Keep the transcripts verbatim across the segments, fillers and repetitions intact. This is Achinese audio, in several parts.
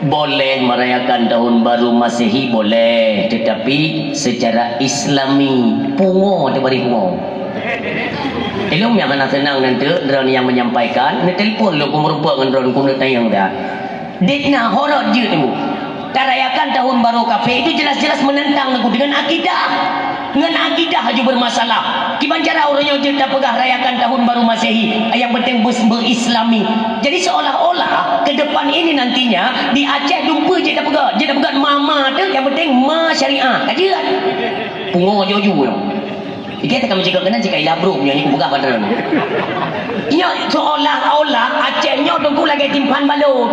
Boleh merayakan tahun baru Masehi, boleh, tetapi secara Islami, pungo teuh bari pungo. Ilôn nyang hana seunang nan teuk droeneuh nyang menyampaikan, neutelepon lôn keu meurumpok ngon droeneuh keuneuk tanyong dah. Dit na horot jeuet nyoe. Tarayakan tahun baru kafé itu jelas-jelas menentang nyoe dengan akidah. Ngon akidah aju bermasalah. Kiban cara ureuëng nyoe jeuet tapeugah rayakan tahun baru Masehi, yang penting beu-, beu-Islami. Jadi seolah-olah ke depan ini nantinya di Aceh dumpeue jeuet tapeugah, jeuet tapeugah ma-ma teuh, yang penting ma syariah. Ka jeuet. Pungo joju nyoe. Ikei takam jika kena jika ilah bro nyoe ni peugah pada. Nyoe seolah-olah Aceh nyoe teungku lagèe timpan balot.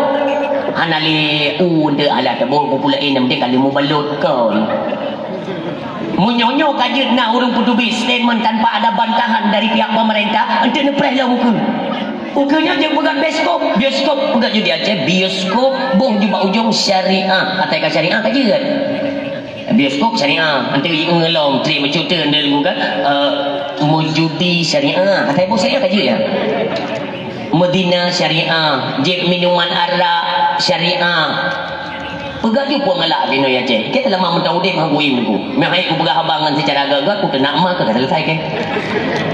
Hana lé u ndeuk alah teuboh bubula inam deh kali mubalot kon. Meunyoe nyoe ka jeuet na ureuëng peuteubiet statement tanpa ada bantahan dari pihak pemerintah, enteuk neupreh lom ukeue. Ukeue nyoe jeuet peugah bioskop, bioskop peugah jeuet di Aceh, bioskop, boh jubak ujong syariah. Atai ka syariah ka jeuet. Bioskop syariah, enteuk ngelom, trik meucuti endeuk kan, eh, meujudi syariah. Atai boh syariah ka jeuet ya. Medina syariah, jép minuman arak syariah. Peugah ju puang galak di Aceh. Kita lama mentau udép mah buim ku. Meh hai ku peugah abang ngan secara gagah ku kena ma ke selesai ke.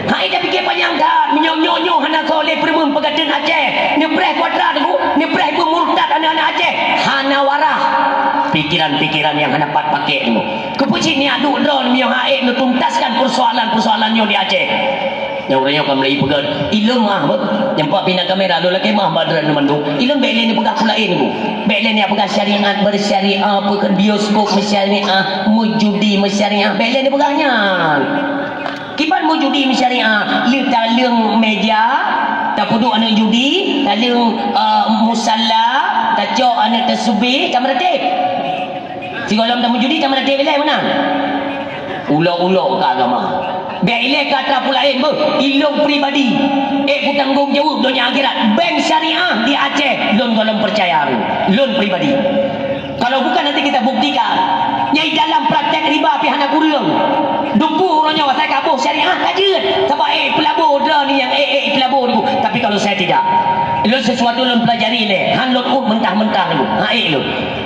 Hai dah fikir panjang dah. Meunyoe nyoe nyoe hana soleh peureumeun peugaten Aceh. Neupreh kuadrat ku, neupreh pun murtad anak-anak Aceh. Hana warah. Pikiran-pikiran yang hana pat pakai tu. Keupeue cit niat duek droe meunyoe hai neutuntaskan persoalan-persoalan nyoe di Aceh. Nyang ureuëng nyoe ka meulai peugah, ilôn mah beuh. Nyang pak pinang kamera lôn lakée mah bak droeneuh mandum. Ilôn bék lé neupeugah peue laén bu. Bék lé neupeugah syariat bersyariah, peue kheun bioskop meusyariah, meujudi meusyariah. Bék lé neupeugah nyan. Kiban meujudi meusyariah, lheueh taleueng meja, tapeuduek aneuk judi, taleueng, eh, musala, tacok aneuk tasubih, tameuratéb. Sigohlom tameujudi, tameuratéb ilée meunan. Ulok-ulok ka agama. Bék ilée ka atra peue laén beuh, ilôn pribadi. Eh, kutanggong jaweueb donya akhirat. Bank syariah di Aceh, lôn gohlom peucaya. Lôn pribadi. Kalau bukan nanti kita buktikan. Nyai dalam praktek riba pih hana kureueng. Dumpeue uroe nyoe asai ka boh syariah ka jeuet. Sabab eh peulabo droe ni nyang eh, eh peulabo ni. Tapi kalau saya tidak. Lôn sesuatu lôn pelajari lé, han lôn ueh mentah-mentah ni. Ha eh lôn.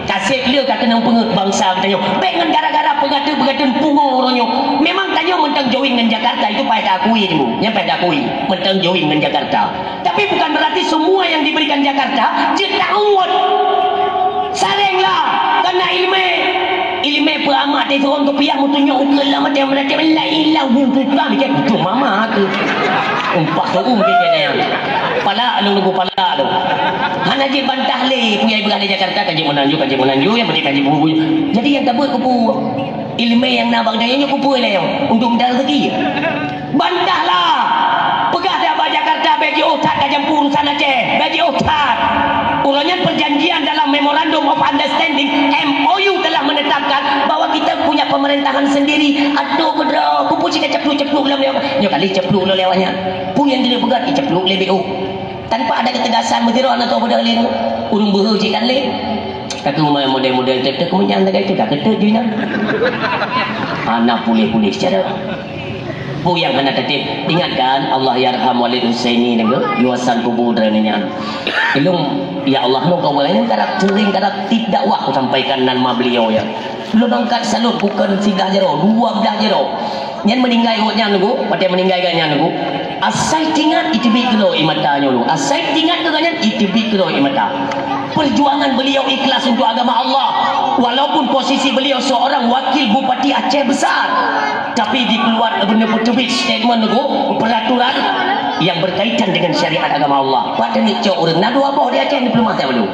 Kaseb lé ka keunong peungeuet bansa geutanyoe. Bék ngon gara-gara peugateue-peugateue pungo uroe nyoe. Memang tanyoe mantong join ngon Jakarta, itu payah takui ni, Bu. Nyan payah takui. Mantong join ngon Jakarta. Tapi bukan berarti semua yang diberikan Jakarta jeuet tauet. Sareng lah, kana ileumé. Ileumé peuamat di suon keupiah meutunyok ukeue lam até meuratéb la ilaha illallah, bukan ke butuh mama tu. Umpah tu um ke nyan. Pala lu nunggu pala lu. Hana jibantah lé, peue nyang ipeugah lé Jakarta, ka jeuet meunan ju, ka jeuet meunan ju, nyang penting ka jeuet bubui. Jadi nyang tabeuet keupeue? Ileumé nyang na bak geutanyoe nyoe keupeue lé nyoe? Untuk minta rezeki. Bantahlah. Peugah dah bak Jakarta, bék jiôh that ka jampu urusan Aceh. Bék jiôh that. Uroe nyan perjanjian dalam Memorandum of Understanding, M O U, telah menetapkan bahwa kita punya pemerintahan sendiri. Aduh, beudroe, keupeue cit ka ceplok-ceplok lom lewat. Nyoe kali ceplok lom lewat nyan. Peue nyang jeuet peugah, iceplok lé B O. Tanpa ada ketegasan, meusidroe na toh beudôh lé. Ureuëng beuhe cit kan lé. Tapi umai model-model teuk-teuk, meunyan lagée teuh ka keuteuek jih nyan. Hana puléh-puléh cara. Peue nyang hana tateuek, ingat kan, Allah yarham Walid Husaini nyoe, luasan kubu droeneuh nyan. Ilôn, ya Allah, nyoe kawan nyan karab seuring, karab tieb dakwah kusampaikan nan ma beliau ya. Lôn angkat salut bukon siblaih jaroe, dua blaih jaroe. Nyan meuninggai gobnyan, Teungku, watée meuninggai gobnyan, Teungku. Asai tingat iteubiet keudroe ie mata nyoe, Teungku. Asai tingat keu gobnyan iteubiet keudroe ie mata. Perjuangan beliau ikhlas untuk agama Allah, walaupun posisi beliau seorang wakil bupati Aceh Besar. Tapi dikeluar, beuna peuteubiet statement, Teungku, peraturan yang berkaitan dengan syariat agama Allah. Pada ni cok ureuëng na dua boh di Aceh ni peuleumah tak belum?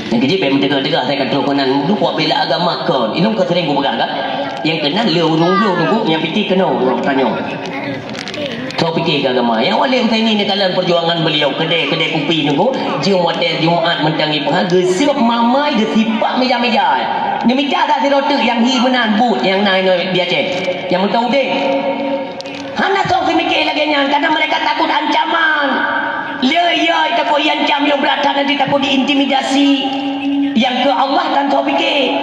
Nyang keujeuet bék meuteugah-teugah asai ka troh keunan, duek kuat bela agama kon. Ilôn ka sering kupeugah kan? Nyang keunan le ureuëng bloh Teungku, nyang piti keunoe ureuëng tanyoe. Kau pike keu agama. Nyang Walid Husaini neukalon perjuangan beliau, keudè-keudè kupi Teungku, jeuem watée Jumat mantong ipeugah, geuseup mamai, geusipak meja-meja. Neumita that sidroe teuk nyang hi meunan buet nyang na inoe di Aceh. Nyang meuteudeh. Hana soe seumiké lagée nyan, karena mereka takut ancaman. Le yo takut iancam, yo brat that nanti takut diintimidasi. Nyang keu Allah kan soe piké.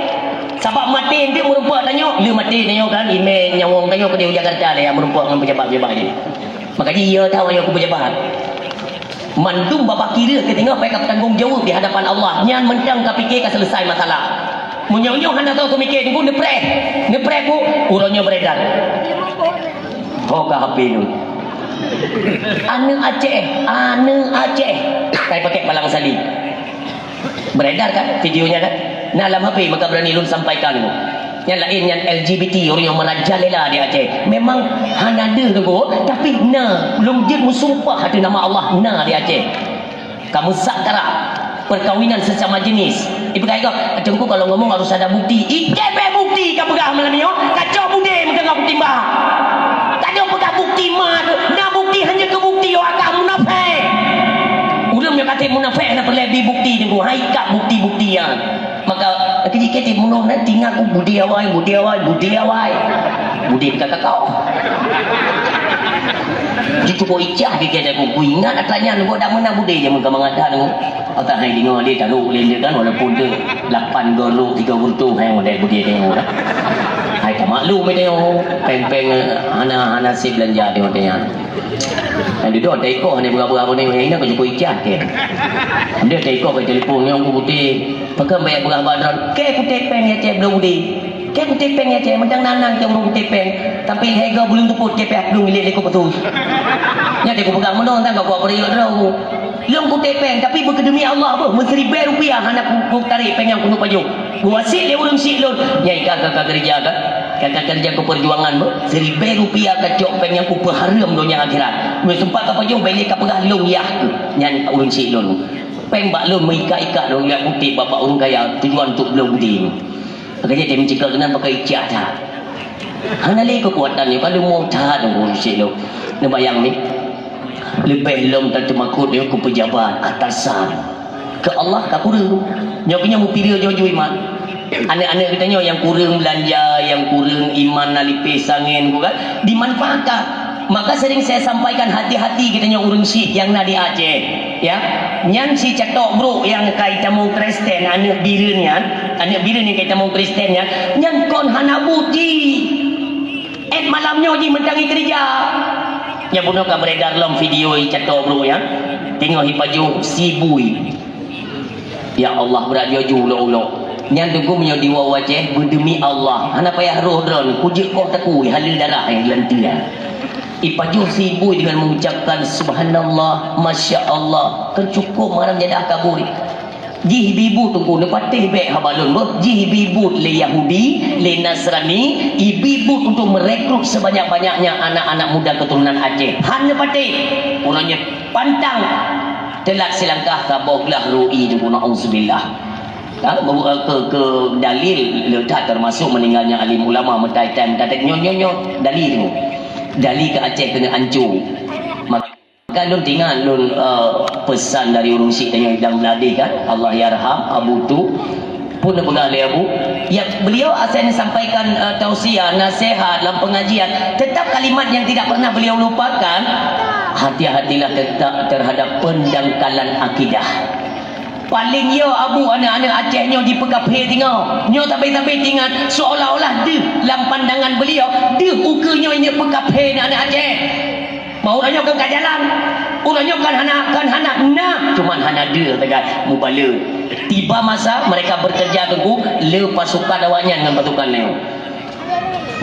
Sabab maté enteuk meurumpok tanyoe, le maté tanyoe kan, imé nyawong tanyoe keudeh u Jakarta lé nyang meurumpok ngon pejabat-pejabat nyan. Maka jih yo tahu yo keu pejabat. Mandum babah kira keutinggai ka tanggong jaweueb di hadapan Allah. Nyan mantong ka pike ka selesai masalah. Meunyoe nyoe hana tahu keumiké, nunggu neupreh. Neupreh ku, uroe nyoe beredar. Ho ka H P lôn. Aneuk Aceh, aneuk Aceh. Kai pakai palang salib. Beredar kan videonya kan? Nah, lam H P maka berani lôn sampaikan. Nyang laén nyan L G B T, ureueng nyang merajalela di Aceh. Memang hana deuh teungku, tapi na, lôn jeuet meusumpah ateueh nama Allah, na di Aceh. Ka meusak kara, perkawinan sesama jenis. Ipeugah gob, "Teungku kalau ngomong harus ada bukti." Ikei bèk bukti ka peugah malam nyoe, kacok budé meuteungoh kutimbang. Ka deuh peugah bukti ma tu, na bukti hanya keu bukti, awak ka munafék. Ulôn nyoe ka munafék hana peureulèe bi bukti teungku, hai ka bukti-bukti nyan. Maka, kejih-kejih munoh na tinggai ku budi awai, budi awai, budi awai. Budi ka kakau. Jicuba icah di kena ku, ku ingat atra nyan, buat dak meunan budi jameun ka mangada tu. Ata hai deungoe dia taruh ulèe dia kan, walaupun dia lapan gol tiga gol tu, hai model budi dia. Hai ka maklum dia. Peng-peng, eh, hana, hana sip belanja dia, dia. Yang duduk ada ikut ni berapa-berapa ni, ini aku jumpa icah ke. Dia ada ikut ke telefon ni, aku putih. Pakon banyak berapa-berapa drone. Ke putih peng ya cek belum budi. Ke putih peng ya cek, macam nanang cek belum putih peng. Tapi harga belum tuput cek peh belum milik aku betul. Nya dia aku pegang menung, tang aku apa dia drone aku. Lôn kuték péng, tapi beukeudemi Allah beuh, meusiribèe rupiah hana ku, kutarék péng nyang keuneuk pajoh. Geuwasiet lé ureueng syiek lôn, "Nyai ka, ka, ka keureuja ka? Ka, ka keureuja keu peujuangan beuh? Siribèe rupiah kacok péng nyang kupeuhareuem donya akhirat. Meuseumpah kapajoh, bèk lé kapeugah lôn yah keuh." Nyan ureueng syiek lôn. Péng bak lôn meuikat-ikat lôn jak kuték bak, bak ureueng kaya, tujuan untuk bloe budi. Makanya dia mencegah keunan pakai ijazah. Hana lé keukuatan nyoe, ka leumo that ureueng syiek lôn. Neubayang ni. Leubeh lom tateumakot nyoe keu pejabat, atasan. Keu Allah ka kureueng. Nyoe keuh nyoe meupireue jih-jih iman. Aneuk-aneuk geutanyoe nyang kureueng beulanja, nyang kureueng iman na lipéh sangén, bukan? Dimanfaatkan. Maka sering saya sampaikan, hati-hati geutanyoe ureueng syiek nyang na di Aceh, ya. Nyan si catok brok nyang kai tamong Kristen, aneuk Bireuen nyan, aneuk Bireuen nyang kai tamong Kristen nyan, nyan kon hana buet jih. Èt malam nyoe jih mantong jikeureuja. Nyang bunoe ka beredar lom video catok brok nyan, teungoh jipajoh sibui. Ya Allah, brat jih-jih ulok-ulok. Nyan teungku meunyoe di woe Aceh, beudeumi Allah. Hana payah roh droeneuh, kujeuet koh takue, haleue darah nyang geulanteue. Jipajoh sibui deungon mengucapkan, "Subhanallah, Masya Allah." Kan cukup marang jadah kabui. Jih ibu-ibu teungku, neupatéh bèk haba lôn beuh. Jih ibu-ibu lé Yahudi, lé Nasrani, ibu-ibu untuk merekrut sebanyak-banyaknya anak-anak muda keturunan Aceh. Han neupatéh. Uroe nyoe pantang. Teulat silangkah saboh glah ru'i teungku, na'udzubillah. Ha, bu-, eh, keu, keu dalil le that termasuk meninggalnya alim ulama meutai-tai meutai nyoe, nyoe, nyoe dalil tu. Dalil keu Aceh keuneuk anco. Maka lôn teuingat lôn, eh, pesan dari ureueng syiek tanyoe idang Meuladi kan, Allahyarham Abu Tu. Pun neupeugah lé Abu, ya, beliau asai neusampaikan, eh, tausiah, nasihat lam pengajian, tetap kalimat yang tidak pernah beliau lupakan, hati-hatilah tetap terhadap pendangkalan akidah. Paléng yo Abu, aneuk-aneuk Aceh nyoe jipeukafé singoh. Nyoe sabe-sabe teuingat, seolah-olah deuh lam pandangan beliau, deuh ukeue nyoe inyak peukafé aneuk-aneuk Aceh. Bah uroe nyoe kan ka jalan. Uroe nyoe kan hana, kan hana. Nah, cuman hana deuh teuka mubaleue. Tiba masa mereka bekerja teungku, le pasukan awaknyan ngon pasukan nyoe.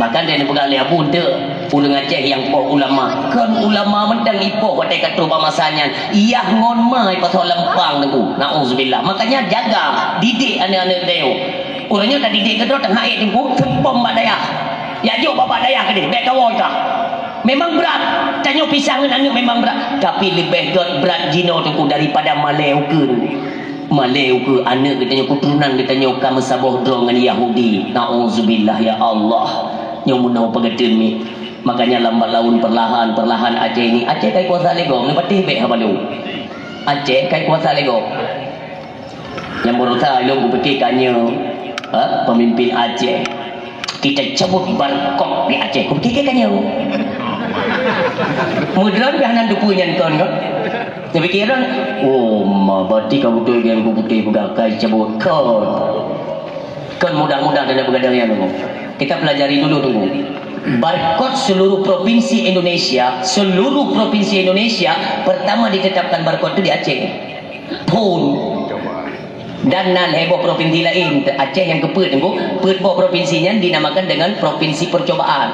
Bahkan dia neupeugah lé Abu, "Eunteuk ureueng Aceh nyang poh ulama." Kon ulama mantong ipoh watèe ka troh bak masa nyan. Yah ngon ma ipasoe lam pang teungku. Na'udzubillah. Makanya jaga, didik aneuk-aneuk tanyoe. Uroe nyoe tadidik keudroe teungoh ék teungku, seumpom bak dayah. Jak jok bak, bak dayah keudeh, bèk kawoe ka. Memang brat. Tanyoe pisah ngon aneuk memang brat. Tapi leubeh göt brat jinoe teungku daripada malèe ukeue. Malèe ukeue aneuk geutanyoe, keuturonan geutanyoe ka meusaboh droe ngon Yahudi. Na'udzubillah ya Allah. Nyoe meunoe peugeuteuet mi. Makanya lambat laun perlahan-perlahan Aceh ni, Aceh kai kuasa lé gob, neupatéh bèk haba lôn. Aceh kai kuasa lé gob. Nyang beurasa lôn kupike ka nyoe, ha, pemimpin Aceh. Kita cabut barkop di Aceh. Kupike ka nyoe. Meudroe pih hana teupeu nyan kon, kan? Kupike kan, oh, ma, berarti ka beutôi nyang kupike peugah kai cabut kon. Kon mudah-mudah dan beugadang nyan, teungku. Kita pelajari dulu, teungku. Barcode seluruh provinsi Indonesia, seluruh provinsi Indonesia pertama ditetapkan barcode itu di Aceh. Pun. Dan na lhèe boh provinsi laén, Aceh nyang keupeuet teungku, peuet boh provinsi nyan dinamakan dengan provinsi percobaan.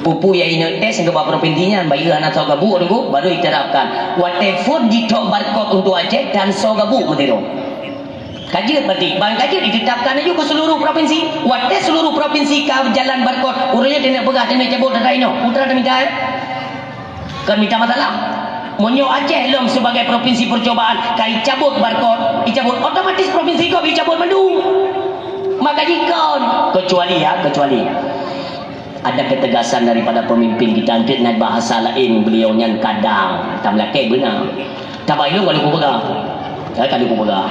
Peue-peue nyang inong tes keu bak provinsi nyan, bayeue hana soe gabuk teungku, baru diterapkan. Watèe phôn jicok barcode untuk Aceh, tan soe gabuk meusidroe. Ka jeuet berarti, ban ka jeuet ditetapkan laju keu seluruh provinsi. Watèe seluruh provinsi ka jalan barcode, ureueng nyan teuneuk peugah teuneuk cabot data inoe, putra teuminta, eh? Kan mita masalah. Meunyoe Aceh lom sebagai provinsi percobaan, ka icabot barcode, icabot, otomatis provinsi gob icabot mandum. Maka jikon, kecuali ya, kecuali ada ketegasan daripada pemimpin kita, enteuk na bahasa laén, beliau nyan kadang, tam lakèe beuna. Tabailong kalau kupeugah. Saya kalau kupeugah.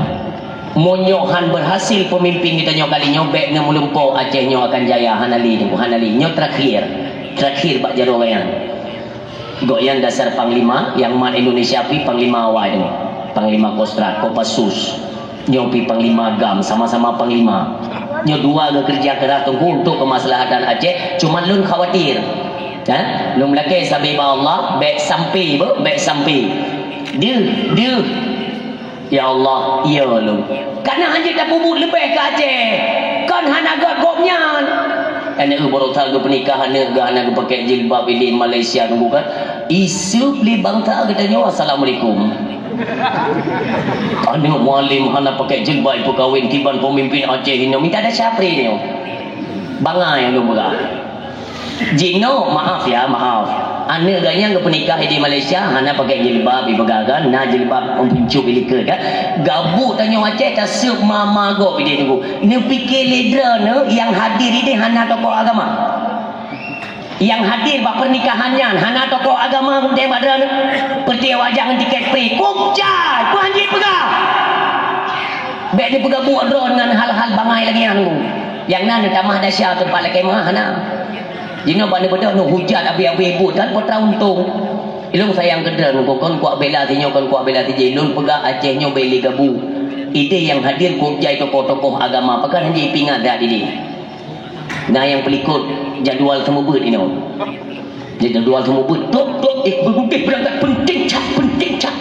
Meunyoe han berhasil pemimpin kita nyoe kali nyoe, bèk neumeulimpôh Aceh nyoe akan jaya, hana lé tu, hana lé. Nyoe terakhir. Terakhir bak jaroe nyan. Gobnyan dasar panglima, nyang mat Indonesia pi panglima awai nyoe. Panglima Kostrad, Kopassus. Nyoe pi panglima GAM, sama-sama panglima. Nyoe dua geukeureuja keras teungku untuk kemaslahatan Aceh, cuma lôn khawatir. Ha? Lôn lakèe sabe bak Allah, bèk sampai, beuh, bèk sampai. Deuh, deuh. Ya Allah, ya lôn. Kana hana tapeubuet leubeh keu Aceh. Kon hana göt gobnyan. Aneuk baroesa geupeunikah aneuk geuh hana geupakèe jilbab idéh Malaysia teungku kan. Iseup lé bansa geutanyoe, "Assalamualaikum." Aneuk mualim hana pakèe jilbab ipeukawen kiban peumimpin Aceh inoe, mita dasya pré nyoe. Bangai lôn peugah. Jinoe, maaf ya, maaf. Aneuk geuh nyan geupeunikah di Malaysia, hana pakèe jilbab, ipeugah kan, na jilbab, um, pincup ilikot kan. Gabuk tanyoe Aceh, taseup mama gob idéh teungku. Neupike lé droeneuh nyang hadir idéh hana tokoh agama. Nyang hadir bak pernikahan nyan hana tokoh agama, mudeng bak droeneuh. Peureulèe wajah ngon tiket free. Kok jai, peue han jipeugah. Bèk dipeugabuk droeneuh ngon hal-hal bangai lagèe nyan. Nyang na neutamah dasya teumpat lakèe meu'ah na. Jinoe bak neubeudôh neuhujat abéh-abéh buet kan kontra untông. Ilôn sayang keu droeneuh, kon kuak bela sinyoe, kon kuak bela sijih. Lôn peugah Aceh nyoe bèk lé gabu. Idéh nyang hadir kok jai tokoh-tokoh agama, pakon han jipeuingat that idéh. Na nyang peulikot jadwal seumeubeuet inoe. Jadwal seumeubeuet, dok, dok, eh, beugudeh beurangkat, penting that, penting that.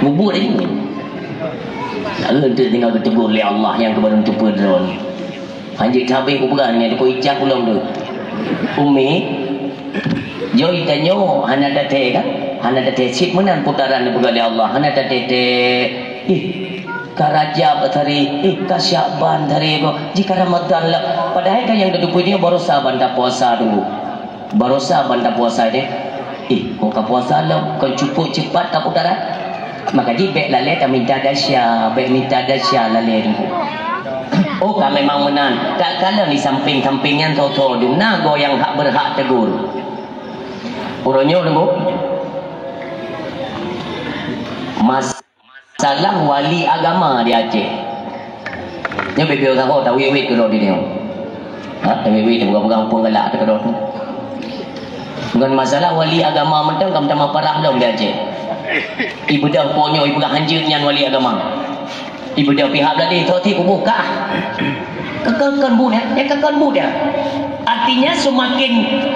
Mubuet laju. Lalu tu tinggal geutegur lé Allah nyang keubaru teupeue droeneuh. Hanjeuet sabé kupeugah nyan, deuh icah ulôn tu. Umi, joi tanyoe hana tathèe kan? Hana tathèe cit meunan putaran neupeugah lé Allah, hana tathèe-thèe. Ih, ka Rajab tadi, eh, ka Syakban tadi ko, jika Ramadan lah. Padahai kan nyang teupeue nyoe barosa ban tapuasa dulu. Barosa ban tapuasa nyoe. Eh, kok ka puasa lom, kon cukup cepat ka putaran. Maka jih bèk lalè taminta dasya, bèk minta dasya lalè dulu. Oh, ka memang meunan. Takalon di samping-samping nyan soe-soe dum na goe nyang hak berhak tegur. Uroe nyoe dulu. Mas- Masalah wali agama di Aceh. Nyoe bibeu saho tawét-wét keudroe di nyoe. Ha, tawét-wét bukan-bukan pun galak teuh keudroe. Ngon masalah wali agama mantong ka meutamah parah lom di Aceh. Ibeudôh po nyoe, ipeugah hanjeuet nyan wali agama. Ibeudôh pihak beulaih, soe ti kuboh kah. Kekon-kon buet, ya, kekon buet, ya. Artinya, semakin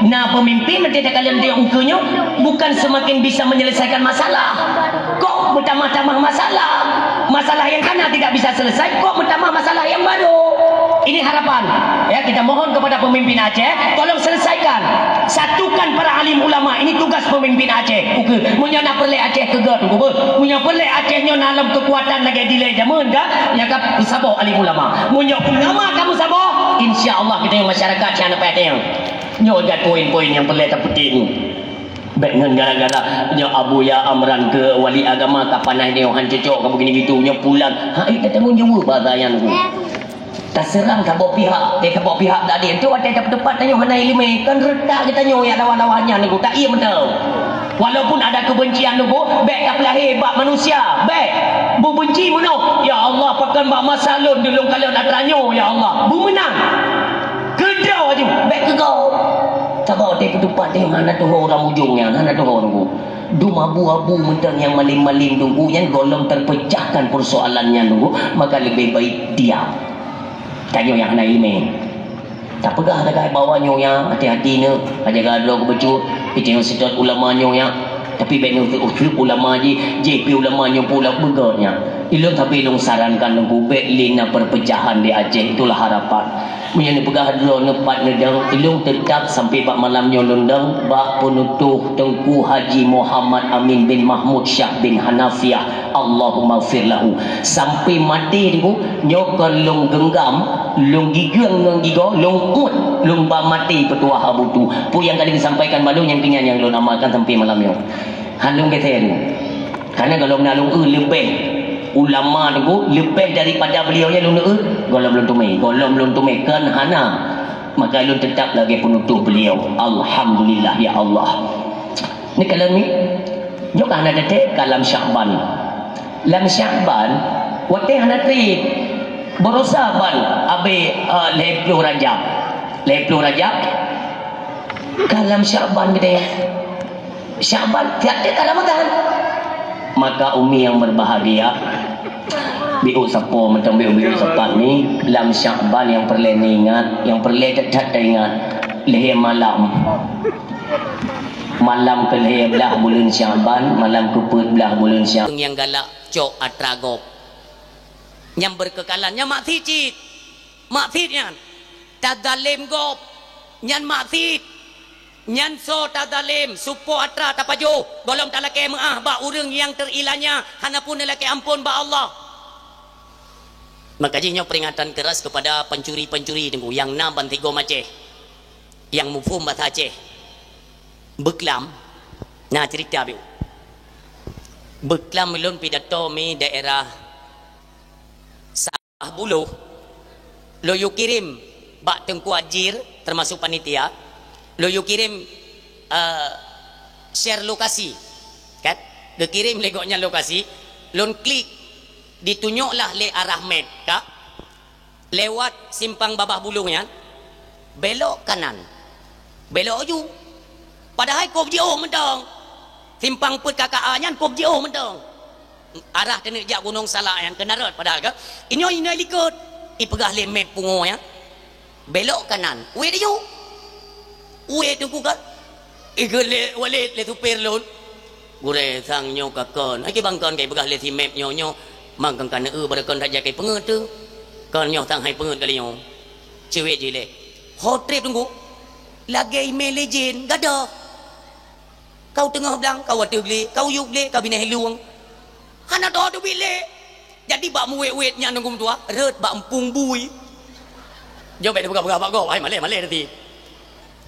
na pemimpin, nanti takalon dia ukeue nyoe, bukan semakin bisa menyelesaikan masalah. Kok bertambah-tambah masalah? Masalah yang kana tidak bisa selesai, kok bertambah masalah yang baru? Ini harapan. Ya, kita mohon kepada pemimpin Aceh, tolong selesaikan. Satukan para alim ulama. Ini tugas pemimpin Aceh. Ukeue, meunyoe na peureulèe Aceh keu gèt, ukeue. Meunyoe peureulèe Aceh nyoe na lom kekuatan lagèe dilèe jameun ka, nyang ka peusaboh alim ulama. Meunyoe ulama ka meusaboh, insya Allah kita nyang masyarakat siat na payah teunyang. Nyoe dah poin-poin nyang peureulèe tapeutik nyoe. Bèk ngon gara-gara nyoe Abuya Amran keu wali agama ka panas nyoe han cocok ka begini gitu nyoe pulan. Ha, eh, tatanggong jaweueb bahasa nyan tu. Taseurang saboh pihak, eh, saboh pihak tadi. Enteuk watèe tapeuteupat tanyoe hana ileumèe, kan reutak geutanyoe nyang lawan-lawan nyan nyoe, tak ie meuteue. Walaupun ada kebencian nyoe, bèk tapeulahé bak manusia, bèk. Beubenci meunoe, "Ya Allah, pakon bak masa lôn, lôn kalon atra nyoe, ya Allah." Beumeunang. Keudroe aju, bèk keugoe. Saboh watèe peuteupat tanyoe hana tuho urang ujong nyan, hana tuho nyoe. Dum abu-abu mantong nyang malém-malém nyoe nyan gohlom terpecahkan persoalan nyan nyoe, maka leubeh baik diam. Tanyoe nyang hana ileumèe. Tapeugah tagai bahwa nyoe nyan, hati-hati neuh, ka jaga droe keu bacut, pih teungoh seutôt ulama nyoe nyan. Tapi bék neuh uteuk ulama jih, jih pih ulama nyoe pula beugöt nyan. Ilôn tapi lôn sarankan Teungku, bék lé na perpecahan di Aceh, itulah harapan. Meunyoe neupeugah droeneuh pat neudong, ilôn teutap sampai bak malam nyoe lôn dong bak peunutôh Teungku Haji Muhammad Amin bin Mahmud Syah bin Hanafiah. Allahummaghfir lahu. Sampai maté Teungku, nyoe kon lôn genggam, lôn gigeung ngon gigoe, lôn uet, lôn ba maté peutuah Abu Tu. Peue nyang ka lheueh sampaikan bak lôn nyang keu nyan nyang lôn amalkan sampai malam nyoe. Han lôn geser. Karena gohlom na lôn eu leubeh ulama Teungku, leubeh daripada beliau nyang lôn eu, gohlom lôn teumé, gohlom lôn teumé, kon hana. Maka lôn teutap lagée peunutôh beliau. Alhamdulillah ya Allah. Ni kalon ni, nyoe ka hana teutek ka lam Syakban. Lam Syakban, watée hana treb. Barosa ban abée, eh, lhée ploh Rajab. Lhée ploh Rajab, ka lam Syakban geude. Syakban, tiep-tiep ka Ramadan. Maka umi yang berbahagia, biôk sapo mantong biôk-biôk sapat ni, lam Syakban yang peureulée ingat, yang peureulée that-that ingat, lhée malam. Malam keulhée blaih buleuen Syakban, malam keupeuet blaih buleuen Syakban. Nyang galak cok atra gob. Nyang beukeukalan, nyang maksiet cit. Maksiet nyan. Tazalém gob. Nyan maksiet. Nyan soe tazalém, supo atra tapajoh, gohlom talakée meuáh bak ureuëng nyang teuilanya, hana pun neulakée amphon bak Allah. Maka jih nyoe peringatan keras kepada pencuri-pencuri Teungku nyang na ban tigo Aceh, nyang muphom bahasa Aceh. Beuklam, na cerita biôk. Beuklam lôn pidato mi daerah Sah Buloh. Lôn yue kirém bak Teungku Ajir, termasuk panitia. Lôn yue kirém, eh, share lokasi. Kan? Geukirém lé gobnyan lokasi. Lôn klik, ditunyoklah lé arah map, ka? Lewat simpang Babah Bulong nyan, belok kanan. Belok laju. Padahai kôb jiôh mantong. Simpang peuet K K A nyan kôb jiôh mantong. Arah keuneuk jak Gunong Salak nyan keunan rot padahai ka. Inyoe, inyoe likot. Ipeugah lé map pungo nyan. Belok kanan. Wéh laju. Wéh Teungku kan. Ikheun lé Walid lé supir lôn. Gurée sang nyoe ka kon. Ai kibang kon kai peugah lé si map nyoe nyoe. Mang kon ka neu-eu baroe kon raja kai peungeut tu. Kon nyoe sang hai peungeut kali nyoe. Cewek jih lé. Ho treb Teungku. Lagée imé lé jén gadoh. Kau teungoh blang, kau ateueh glé, kau yub glé, kau binéh lueng. Hana teubiet lé. Jadi bak muwét-wét nyan Teungku meutuah, rhot bak empung bui. Jom bék peugah-peugah bak gob, hai malée-malée teuti.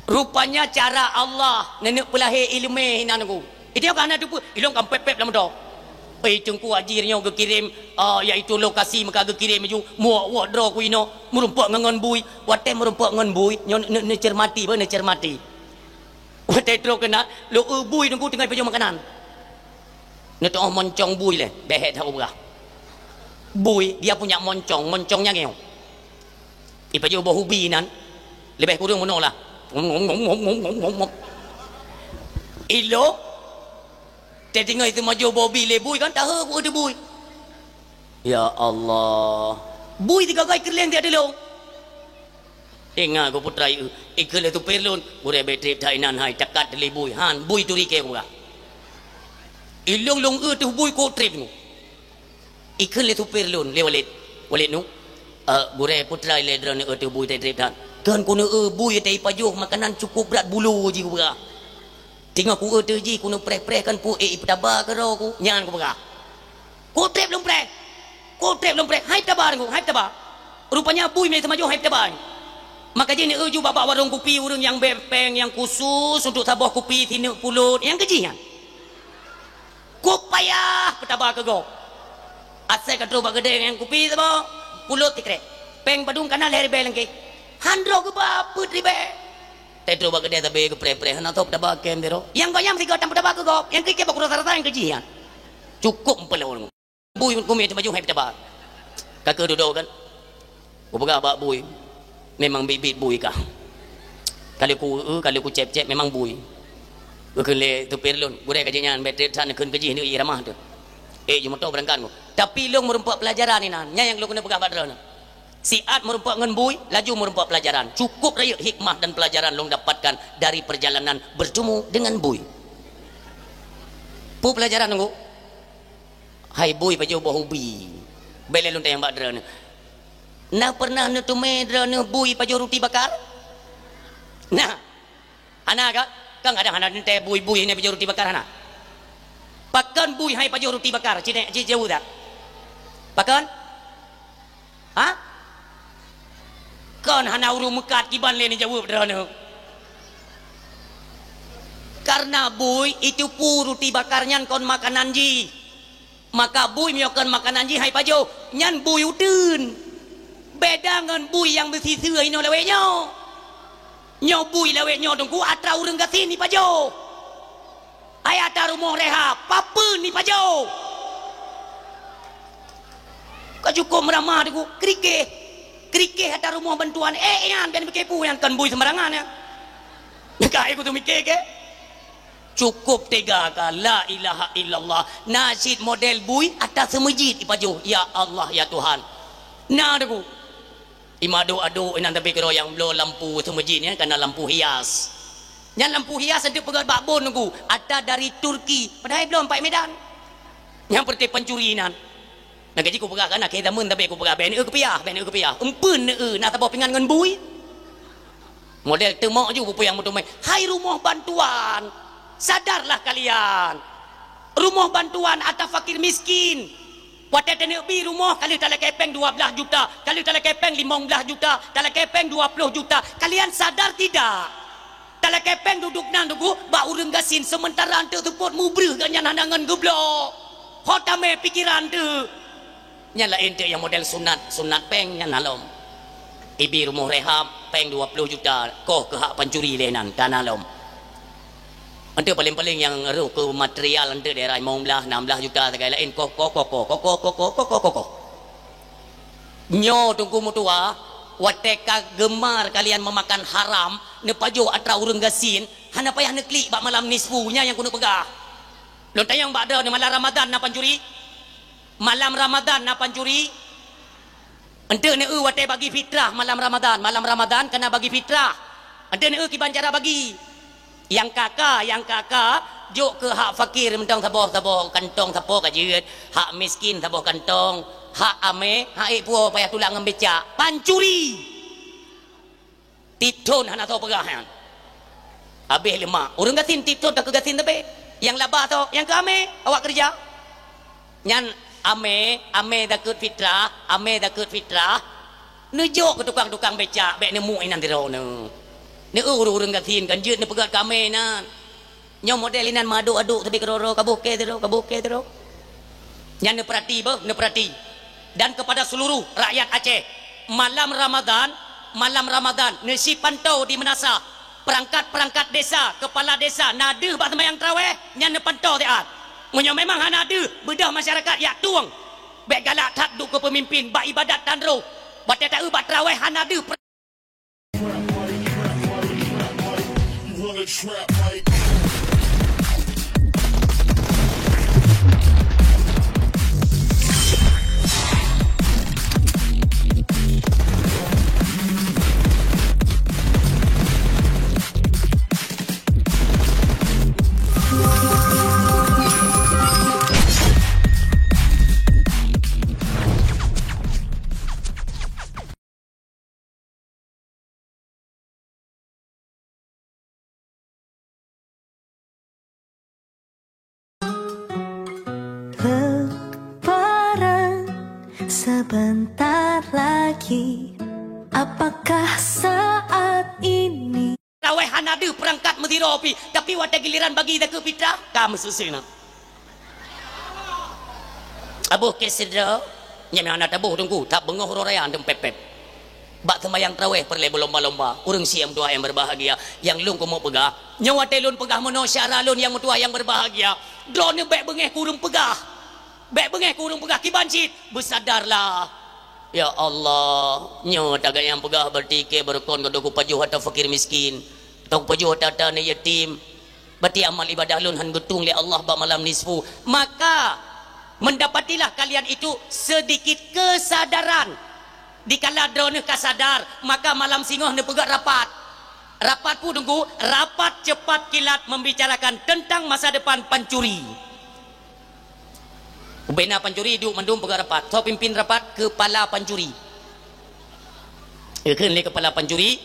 Rupanya cara Allah neuneuk peulahé ileumé hinan Teungku. Itu ka hana teupeue, ilong ka pép-pép lam doh. Eh, Teungku Ajir nyoe geukirém, ah, yaitu lokasi meuka geukirém laju, muwok-wok droe ku inoe, meurumpok ngon bui. Watée meurumpok ngon bui, nyoe ne-, ne-, neuceurmati, beu neuceurmati. Watée trok keunan, lôn eu bui Teungku teungoh ipajoh makanan. Neuteu'oh moncong bui lé, bék that ubeurah. Bui, dia punya moncong, moncong nyang ngeue. Ipajoh boh ubi nan, leubeh kureueng meunoe lah. Ilong, teudeungoe itu majoh boh ubi lé bui kan, tahe ku eu bui. Ya Allah. Bui tiga gai keuleng tiada lông. Ingat ku putra ieu, ikeu lé supir lôn, gurée bék treb that inan hai, takat lé bui, han, bui turi keu gurah. Ilong lông eu teuh bui kok treb nu. Ikeu lé supir lôn, lé Walid. Walid nu, eh, gurée putra lé droeneuh eu teuh bui treb that. Kon keuneuk eu bui teuh ipajoh makanan cukup brat bulo jih gurah. Teungoh ku eu teuh jih, ku neupreh-preh kan pu ék ipeutaba keu droe ku. Nyan ku peugah. Ku treb lôn preh. Ku treb lôn preh. Hai taba ngon, hai taba. Rupanya bui mé teumajoh hai taba. Maka jih neueu ju bak warong kupi ureuëng nyang bée péng nyang khusus untuk saboh kupi sineuk pulot nyang keu jih nyan. Ku payah peutaba keu gob. Asai ka troh bak keudée nyang kupi saboh pulot tikrek. Péng padum kana lhée ribée langkée. Han droe geuba peuet ribée. Teutroh bak keudée sabe geupreh-preh, hana soe peutaba keu meusidroe. Nyang gobnyan meusigoe tan peutaba keu gob, nyang keu ikée bak uroe sa rasa nyang keu jih nyan. Cukup meupeuleue ureuëng. Bui keu mé teumajoh hai peutaba. Ka keu dudoe kan. Kupeugah bak bui. Memang biet-biet bui kah. Ka lheueh ku eu, ka lheueh ku cép-cép memang bui. Geukheun lé supir lôn, gurée ka jih nyan bék treb that neukheun keu jih neuk ié ramah teuh. Eh, jeumoto beurangkat ku. Tapi lôn meurumpok peulajaran inan, nyan nyang lôn keuneuk peugah bak droeneuh. Siat meurumpok ngon bui, laju meurumpok pelajaran. Cukup rayeuk hikmah dan pelajaran lôn dapatkan dari perjalanan bertemu dengan bui. Peue pelajaran, Teungku? Hai bui pajoh boh ubi. Bèk lé lôn tanyong bak droeneuh. Na pernah neuteumé droeneuh bui pajoh ruti bakar? Nah, hana ka? Kan kadang hana teuntèe bui-bui nyan pajoh ruti bakar, hana? Pakon bui hai pajoh ruti bakar? Ci nèk, ci jaweueb that. Pakon? Ha? Kon hana ureueng meukat kiban lé neujaweueb droeneuh. Karena bui itu peue ruti bakar nyan kon makanan jih. Maka bui meunyoe kon makanan jih hai pajoh, nyan bui uteuen. Beda ngon bui nyang beusiseu inoe lawét nyoe. Nyoe bui lawét nyoe Teungku atra ureueng gasien ipajoh. Hai atra rumoh rehab, papeuen ipajoh. Ka cukup meuramah Teungku, krikéh. Krikéh atra rumoh bantuan, eh, nyan, pian pike peue nyan kon bui sembarangan nyan. Ka hai kuteumike keu? Cukup tega ka, la ilaha illallah. Na cit model bui atra seumeujid ipajoh. Ya Allah, ya Tuhan. Na Teungku. Imadok-adok inan tapi keudroe nyang bloe lampu seumeujid nyan kana lampu hias. Nyan lampu hias anteuk peugöt bak bon Teungku, atra dari Turki, padahai bloe pat Medan. Nyang peureute pancuri inan. Nyang ka jih kupeugah kana keu zaman tapi kupeugah bèk neueu keupiah, bèk neueu keupiah. Empeuen neueu na saboh pingan ngon bui. Model teumok ju peue nyang meuteumé. Hai rumoh bantuan, sadarlah kalian. Rumoh bantuan atra fakir miskin. Watèe taneuk bi rumoh, ka lheueh talakèe pèng dua blaih juta, ka lheueh talakèe pèng limong blaih juta, talakèe pèng dua ploh juta. Kalian sadar tidak? Talakèe pèng duduek nan Teungku bak ureueng gasien, seumeuntara anteuk seupôt mubreuh gobnyan hana ngon geubloe. Ho tamè pikeran teuh. Nyan laén teuk nyang model sunat, sunat pèng nyan na lom. Ibi rumoh rehab pèng dua ploh juta, koh keu hak pancuri lé nan, ka na lom. Anteuk paléng-paléng nyang rôh keu material anteuk daerah limong blaih, nam blaih juta sagai laén, koh, koh, koh. Nyoe Teungku meutuwah, watèe ka geumar kalian meumakan haram, neupajoh atra ureueng gasien, hana payah neuklik bak malam nisfu, nyan nyang keuneuk peugah. Lôn tanyong bak droeneuh, malam Ramadan na pancuri? Malam Ramadan na pancuri? Enteuk neueu watèe bagi fitrah malam Ramadan. Malam Ramadan kana bagi fitrah. Enteuk neueu kiban cara bagi. Nyang ka-ka, nyang ka-ka, jok keu hak fakir mantong saboh-saboh kantong sapo ka jeuet, hak miskin saboh kantong, hak amé, hak ék puwoe payah tulak ngon becak. Pancuri! Tiep thon hana soe peugah nyan. Habéh leumah. Ureueng gasien tiep thon ka keu gasien teubiet. Nyang laba soe, nyang keu amé awak keureuja. Nyan amé, amé zakeuet fitrah, amé zakeuet fitrah. Neujok keu tukang-tukang becak, bèk neumuek inan sidroe neuh. Neueu ureueng-ureueng gasien kan jeuet neupeugöt keu amé nan. Nyoe model inan meuadok-adok teubiet keudroe-droe, ka boh kèe sidroe, ka boh kèe sidroe. Nyan neupeurati beuh, neupeurati. Dan kepada seluruh rakyat Aceh, malam Ramadan, malam Ramadan, neusipantau di meunasah, peurangkat-peurangkat desa, keupala desa, na deuh bak seumayang tarawèh, nyan neupantau siat. Meunyoe memang hana deuh, beudôh masyarakat jak tueng. Bèk galak that duek keu peumimpin bak ibadat tan roh. Watèe taeu bak tarawèh hana deuh. Lebaran sebentar lagi. Apakah saat ini? Tarawèh hana deuh peurangkat meusidroe pih, tapi watèe giliran bagi zakeuet fitrah, ka meususu na. Aboh kèe sidroe, nyang hana taboh Teungku, that beungoh uroe raya dum pép-pép. Bak seumayang tarawèh peureulèe beulomba-lomba, ureueng syiek meutuwah nyang berbahagia, nyang lôn keumeung peugah, nyoe watèe lôn peugah meunoe syedara lôn nyang meutuwah nyang berbahagia, droeneuh bèk beungèh keu ureueng peugah. Bèk beungèh keu ureueng peugah kiban cit, beusadarlah. Ya Allah, nyoe tagai nyang peugah berarti kèe beurukon geudoh kupajoh atra fakir miskin, atau kupajoh atra-atra aneuk yatim. Berarti amal ibadah lôn han geutueng lé Allah bak malam nisfu. Maka, mendapatilah kalian itu sedikit kesadaran. Dikala droeneuh ka sadar, maka malam singoh neupeugét rapat. Rapat peue Teungku? Rapat cepat kilat membicarakan tentang masa depan pancuri. Ubena pancuri duek mandum peugét rapat. Soe pimpin rapat? Kepala pancuri. Ikheun lé kepala pancuri,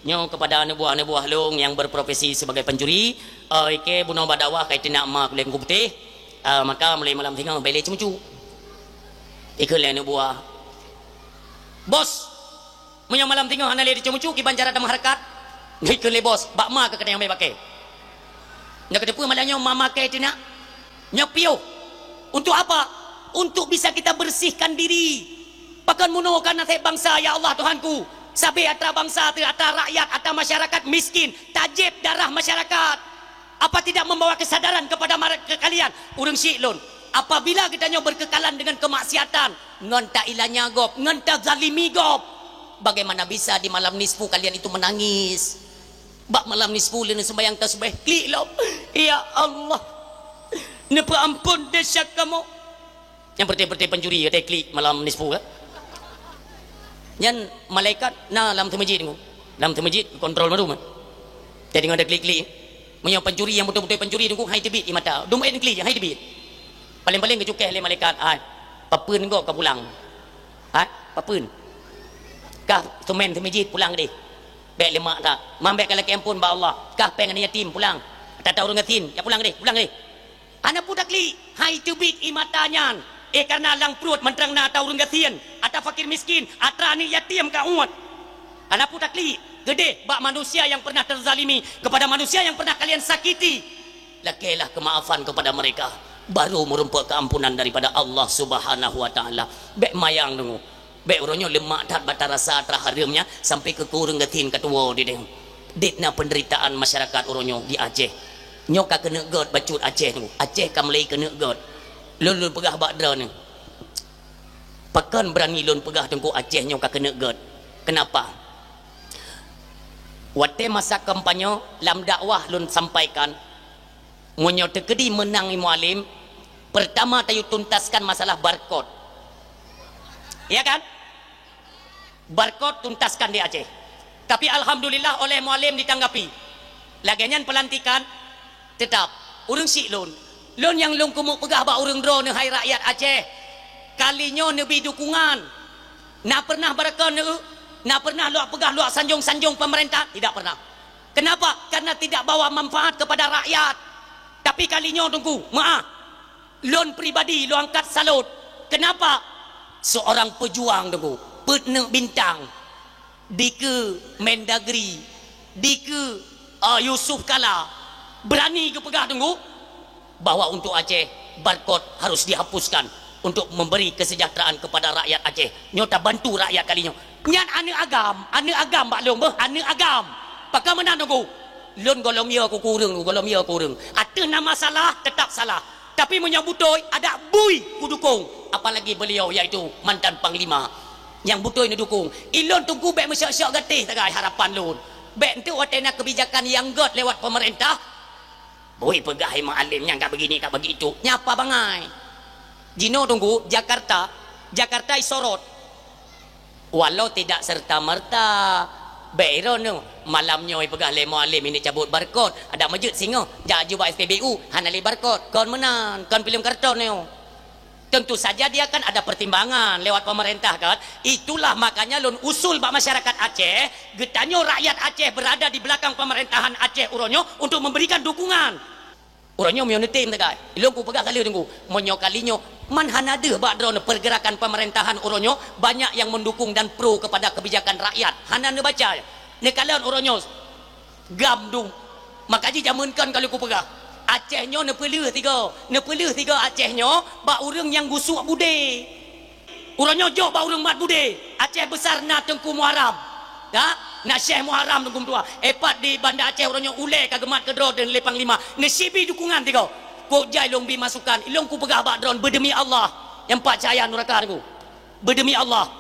nyoe kepada aneuk buah-aneuk buah lôn nyang berprofesi sebagai pancuri, eh, ikei bunoe bak dakwah ka iteunak ma kulét Teungku Putéh, eh, maka mulai malam singoh bèk lé ceumeucue. Ikheun lé aneuk buah, "Bos, meunyoe malam singoh hana lé teuceumeucue, kiban cara tameuhareukat?" Ikheun lé bos, "Bak ma keuh keuneuk nyang bèk paké?" Nyoe keuteupeu malam nyoe ma-ma kèe teunak. Nyoe piôh. Untuk apa? Untuk bisa kita bersihkan diri. Pakon meunoe ka naseb bansa, ya Allah Tuhanku. Sabé atra bansa teuh, atra rakyat, atra masyarakat miskin, tajép darah masyarakat. Apa tidak membawa kesadaran kepada mare-, ke kalian? Ureuëng syiek lôn, apabila geutanyoe berkekalan dengan kemaksiatan, ngon tailanya gob, ngon tazalimi gob, bagaimana bisa di malam nisfu kalian itu menangis? Bak malam nisfu lheueh neuseumayang tasbih, klik lom. Ya Allah, neupeuampon desya kamoe. Nyang peureté-peureté pancuri, watèe klik malam nisfu kan? Nyan malaikat na lam seumeujid Teungku. Lam seumeujid kontrol mandum. Jadi ngon ada klik-klik. Meunyoe pancuri nyang beutôi-beutôi pancuri Teungku, hai teubiet ie mata. Dum klik, hai teubiet. Paléng-paléng geucukéh lé malaikat, "Hai, papeuen gob ka pulang? Hai, papeuen? Kah seumén seumeujid pulang deh." Bèk leumah that. Man bèk kalakèe ampôn bak Allah. Kah pèng aneuk yatim, pulang. Ata-ata ureuëng gasien, jak pulang deh, pulang deh. Hana peue taklik, hai teubiet ie mata nyan. Eh, kareuna lam pruet mantong na ata ureuëng gasien, ata fakir miskin, ata aneuk yatim ka uet. Hana peue taklik, geudeh bak manusia nyang pernah terzalimi, kepada manusia yang pernah kalian sakiti. Lakèelah kemaafan kepada mereka, baru meurumpok keampunan daripada Allah Subhanahu wa Taala. Bèk mayang deungoe. Bèk uroe nyoe leumah that bak tarasa atra hareuem nyan sampai keu ureuëng gasien ka tuwoe dideh. Dit na penderitaan masyarakat uroe nyoe di Aceh. Nyoe ka keuneuk gèt bacut Aceh nyoe. Aceh ka mulai keuneuk gèt. Lôn, lôn peugah bak droeneuh. Pakon beurani lôn peugah Teungku Aceh nyoe ka keuneuk gèt. Kenapa? Watèe masa kampanye lam dakwah lôn sampaikan, meunyoe teukeudi meunang Mualem, pertama tayue tuntaskan masalah barkot. Ya kan? Barkot tuntaskan di Aceh. Tapi alhamdulillah oleh Mualem ditanggapi. Lagèe nyan pelantikan tetap ureuëng syiek lôn. Lôn nyang lôn keumeung peugah bak ureuëng droeneuh hai rakyat Aceh. Kali nyoe neubi dukungan. Na pernah barkot neu? Na pernah lôn peugah lôn sanjong-sanjong pemerintah? Tidak pernah. Kenapa? Karena tidak bawa manfaat kepada rakyat. Tapi kali nyoe Teungku, meu'ah. Lôn pribadi lôn angkat salut. Kenapa? Seorang pejuang Teungku, peuet neuk bintang, dikeue Mendagri, dikeue, eh, Yusuf Kala, beurani geupeugah Teungku bahwa untuk Aceh, barkot harus dihapuskan untuk memberi kesejahteraan kepada rakyat Aceh. Nyoe tabantu rakyat kali nyoe. Nyan aneuk agam, aneuk agam bak lôn beuh, aneuk agam. Pakon meunan Teungku? Lôn gohlom yo keu ureuëng, gohlom yo keu ureuëng. Ateueh nama salah, tetap salah. Tapi meunyoe beutôi, adak bui kudukong. Apalagi beliau, yaitu mantan panglima. Nyang beutôi neudukong. Ilôn Teungku bèk meusyok-syok gatéh sagai harapan lôn. Bèk enteuk watèe na keubijakan nyang gèt lewat pemerintah, bui peugah hai Mualem nyang ka begini, ka begitu. Nyan apa bangai? Jinoe Teungku, Jakarta, Jakarta isorot. Walau tidak serta-merta, bèk droeneuh malam nyoe peugah lé Mualem ini cabut barkot, adak meujeuet singoh, jak aju bak S P B U, hana lé barkot, kon meunan, kon filem karton nyoe. Tentu saja dia kan ada pertimbangan lewat pemerintah kan. Itulah makanya lôn usul bak masyarakat Aceh, geutanyoe rakyat Aceh berada di belakang pemerintahan Aceh uroe nyoe untuk memberikan dukungan. Uroe nyoe meunyoe neutem sagai, ilôn kupeugah ka lheueh Teungku, meunyoe kali nyoe man hana deuh bak droeneuh pergerakan pemerintahan uroe nyoe banyak yang mendukung dan pro kepada kebijakan rakyat. Hana neubaca. Neukalon uroe nyoe GAM dum. Maka jih jameun kon ka lheueh kupeugah, Aceh nyoe neupeuleueh tiga. Neupeuleueh tiga Aceh nyoe bak ureuëng nyang gusuk budé. Uroe nyoe jok bak ureuëng mat budé, Aceh Besar na Teungku Muharram. Ya, na Syekh Muharram Teungku meutuah. Epat di Banda Aceh uroe nyoe ulèe ka geumat keudroe lé Panglima. Neusibi dukungan tiga. Kok jai lôn bi masukan, ilôn kupeugah bak droeneuh beudemi Allah nyang pat cahya nuraka Teungku. Beudemi Allah,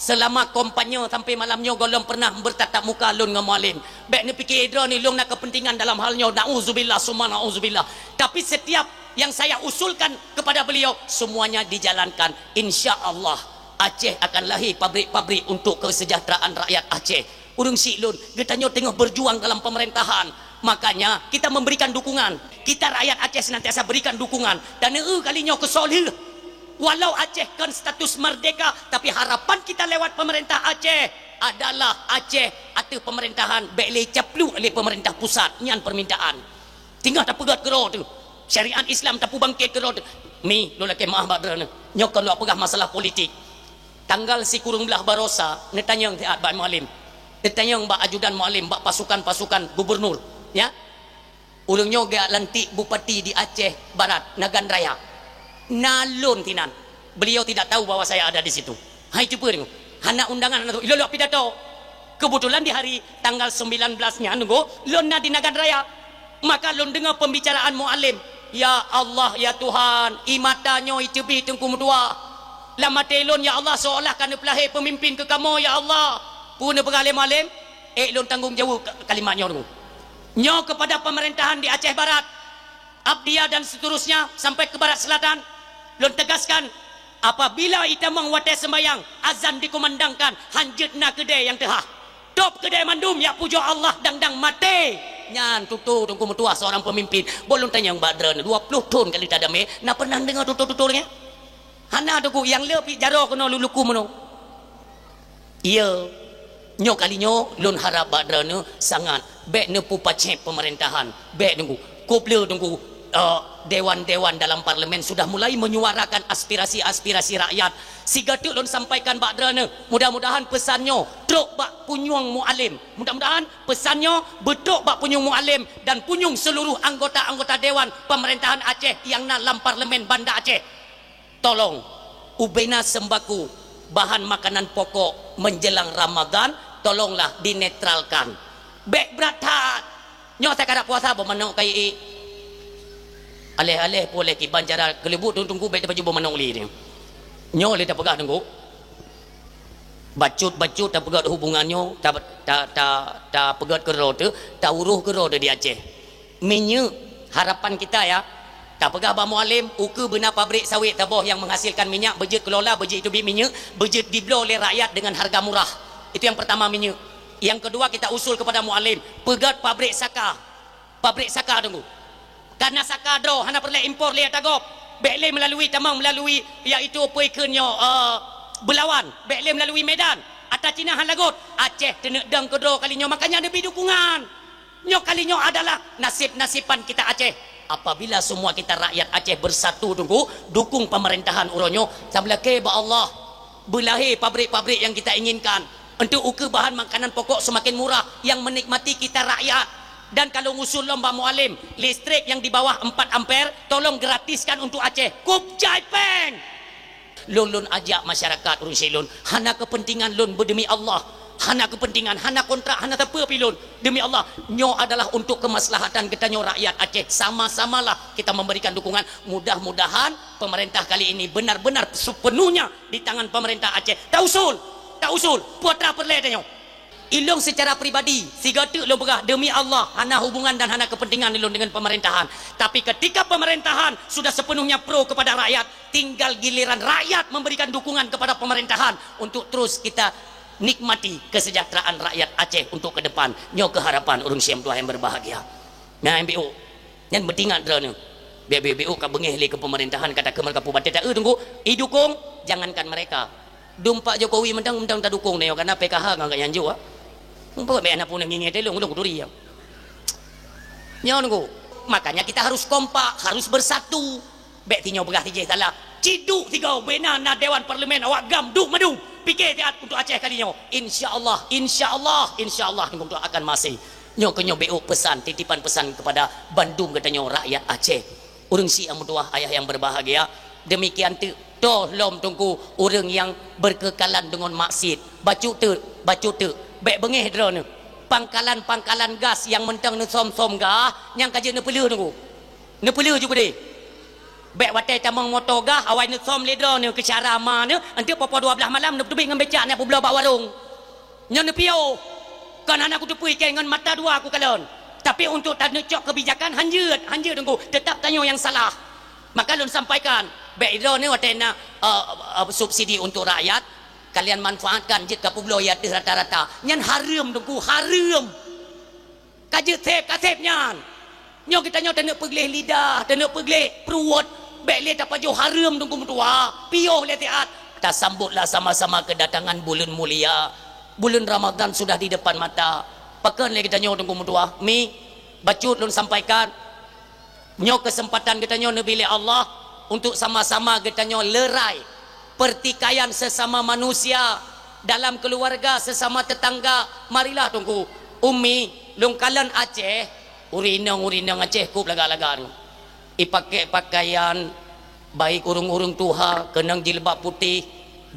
selama kampanye sampai malam nyoe gohlom pernah bertatap muka lôn ngon Mualem. Bèk neupike droeneuh ilôn na kepentingan dalam hal nyoe. Nauzubillah summa nauzubillah. Tapi setiap yang saya usulkan kepada beliau, semuanya dijalankan, insya Allah. Aceh akan lahé pabrik-pabrik untuk kesejahteraan rakyat Aceh. Ureuëng syiek lôn, geutanyoe teungoh berjuang dalam pemerintahan. Makanya, kita memberikan dukungan. Kita rakyat Aceh senantiasa berikan dukungan. Dan eu kali nyoe keusoe lheueh. Walau Aceh kon status merdeka, tapi harapan kita lewat pemerintah Aceh adalah Aceh ateueh pemerintahan bék lé caplok lé pemerintah pusat. Nyan permintaan. Teungoh tapeugét keudroe teuh. Syariat Islam tapeubangkét keudroe teuh. Mi, lôn lakée meuáh bak droeneuh. Nyoe kon lôn peugah masalah politik. Tanggal sikureueng blaih barosa, neutanyong siat bak Mualem. Neutanyong bak ajudan Mualem, bak pasukan-pasukan gubernur. Ya? Ureuëng nyoe geujak lantik bupati di Aceh Barat, Nagan Raya. Na lôn sinan. Beliau tidak tahu bahwa saya ada di situ. Hai, teupeue deungoe. Hana undangan, hana tu. Ilôn lôn pidato. Kebetulan di hari tanggal sembilan belas nyan, deungoe, lôn na di Nagan Raya. Maka lôn deungoe pembicaraan Mualem. Ya Allah, ya Tuhan, ie mata nyoe iteubiet Teungku meutuah. Lam até lôn, ya Allah, seolah ka neupeulahé pemimpin keu kamoe, ya Allah. Peue neupeugah lé Mualem? Ék lôn tanggong jaweueb ka-, kalimat nyoe deungoe. Nyoe kepada pemerintahan di Aceh Barat, Abdia dan seterusnya sampai ke Barat Selatan, lôn tegaskan, apabila itamong watée sembahyang, azan dikumandangkan, hanjeuet na keudée nyang teuhah. Tôb keudée mandum jak pujoe Allah dang-dang maté. Nyan tutoe Teungku meutuah seorang pemimpin. Boh lôn tanyong bak droeneuh, dua ploh thon ka lheueh tadamé, na pernah deungoe tutoe-tutoe lagée nyan? Hana, Teungku, nyang le pih jaroe keunoe luluku meunoe. Iya, nyoe kali nyoe lôn harab bak droeneuh sangat bék neupeupacét pemerintahan. Bék, Teungku. Kop le, Teungku, eh, dewan-dewan dalam parlemen sudah mulai menyuarakan aspirasi-aspirasi rakyat. Sigoe teuk lôn sampaikan bak droeneuh, mudah-mudahan peusan nyoe trok bak punyueng Mualem. Mudah-mudahan peusan nyoe beutrok bak punyueng Mualem dan punyueng seluruh anggota-anggota dewan pemerintahan Aceh nyang na lam parlemen Banda Aceh. Tolong, ubena sembako, bahan makanan pokok menjelang Ramadan, tolonglah dinetralkan. Bék brat that. Nyoe takarab puasa boh manok kayée. Aleh-aleh pue lé kiban cara keuleubuk Teungku bék tapajôh boh manok lé nyoe. Nyoe lé tapeugah Teungku. Bacut-bacut tapeugét hubungan nyoe, ta, ta, ta, tapeugét keudroe teuh, tauroh keudroe teuh di Aceh. Minyeuk, harapan kita ya. Tapeugah bak Mualem, ukeue beuna pabrik sawét taboh nyang menghasilkan minyak, beujeuet kelola, beujeuet iteubiet minyeuk, beujeuet dibloe lé rakyat dengan harga murah. Itu yang pertama minyeuk. Yang kedua kita usul kepada Mualem, peugét pabrik saka. Pabrik saka Teungku. Karena saka droe hana peureulée impor lé ata gob. Bék lé melalui tamong melalui iaitu peue kheun nyoe, eh, Belawan. Bék lé melalui Medan. Ata Cina hana lagot. Aceh teuneuk dong keudroe kali nyoe, makanya neubri dukungan. Nyoe kali nyoe adalah nasib-nasiban kita Aceh. Apabila semua kita rakyat Aceh bersatu Teungku, dukung pemerintahan uroe nyoe, sabeulakée bak Allah, beulahé pabrik-pabrik yang kita inginkan. Untuk ukeue bahan makanan pokok semakin murah yang menikmati kita rakyat. Dan kalau ngusul lom bak Mualem, listrik yang di bawah empat ampere, tolong gratiskan untuk Aceh. Kup jai péng! Lôn, lôn ajak masyarakat ureuëng syiek lôn, hana kepentingan lôn beudemi Allah, hana kepentingan, hana kontrak, hana sapeue pih lôn. Demi Allah, nyoe adalah untuk kemaslahatan geutanyoe rakyat Aceh. Sama-samalah kita memberikan dukungan. Mudah-mudahan pemerintah kali ini benar-benar sepenuhnya di tangan pemerintah Aceh. Tausul, tausul, putra peureulée tanyoe. Ilôn secara pribadi, sigoe teuk lôn peugah, demi Allah, hana hubungan dan hana kepentingan ilôn dengan pemerintahan. Tapi ketika pemerintahan sudah sepenuhnya pro kepada rakyat, tinggal giliran rakyat memberikan dukungan kepada pemerintahan untuk terus kita nikmati kesejahteraan rakyat Aceh untuk ke depan. Nyoe keuh harapan ureuëng syiek meutuah yang berbahagia. Nah, M B O. Nyan meutingat droeneuh. Biar-biar ka beungéh lé keu pemerintahan kata keu mereka pubatai ta-eu Teungku, idukung, jangankan mereka. Dum Pak Jokowi mantong, mantong tadukung nyoe karena P K H ngon gobnyan jok. Mumpung bék na pun ngingé telong dong kuturi ya. Nyoe Teungku. Makanya kita harus kompak, harus bersatu. Bék tinyoe peugah tijéh salah. Ciduk tiga bena na dewan parlemen awak gam duek madu. Pikir siat untuk Aceh kali nyoe. Insya Allah, insya Allah, insya Allah Teungku akan masih. Nyoe keuh nyoe B O pesan, titipan pesan kepada bandum geutanyoe rakyat Aceh. Ureuëng syiek nyang meutuwah, ayah yang berbahagia, demikian teuk toh lom Teungku ureuëng nyang berkekalan deungon maksiet. Bacut teuk, bacut teuk, bék beungéh droeneuh. Pangkalan-pangkalan gas nyang mantong neusöm-söm gah, nyang ka jeuet neupeuleueh Teungku. Neupeuleueh ju keudeh. Bék watée tamong moto gah, awai neusöm lé droeneuh keu cara ma neuh, enteuk poh-poh dua blaih malam neuteubiet ngon becak neubloe bak warong. Nyoe neupiôh. Kon hana kuteupeu ikei ngon mata dua kukalon. Tapi untuk taneucok kebijakan hanjeuet, hanjeuet Teungku, tetap tanyoe nyang salah. Maka lôn sampaikan, Bék droeneuh watée na, eh, eh, subsidi untuk rakyat, kalian manfaatkan jeuet kapeubloe ateueh rata-rata. Nyan hareuem, Teungku, hareuem. Ka jeuet sép, ka sép nyan. Nyoe geutanyoe taneuk peugleh lidah, taneuk peugleh pruet, bék lé tapajoh hareuem, Teungku meutuah, piôh lé siat. Tasambotlah sama-sama keudatangan buleuen mulia. Buleuen Ramadhan sudah di depan mata. Pakon lé geutanyoe, Teungku meutuah? Mi, bacut lôn sampaikan. Nyoe keuseumpatan geutanyoe neubri lé Allah untuk sama-sama geutanyoe leurai peurtikaian sesama manusia, dalam keuluwarga, sesama teutangga. Marilah, Teungku, Umi, lôn kalon Aceh, ureueng inong-ureueng inong Aceh kôb lagak-lagak nyoe. Ipakée pakaian, baik ureueng-ureueng tuha keunong jilbab putéh,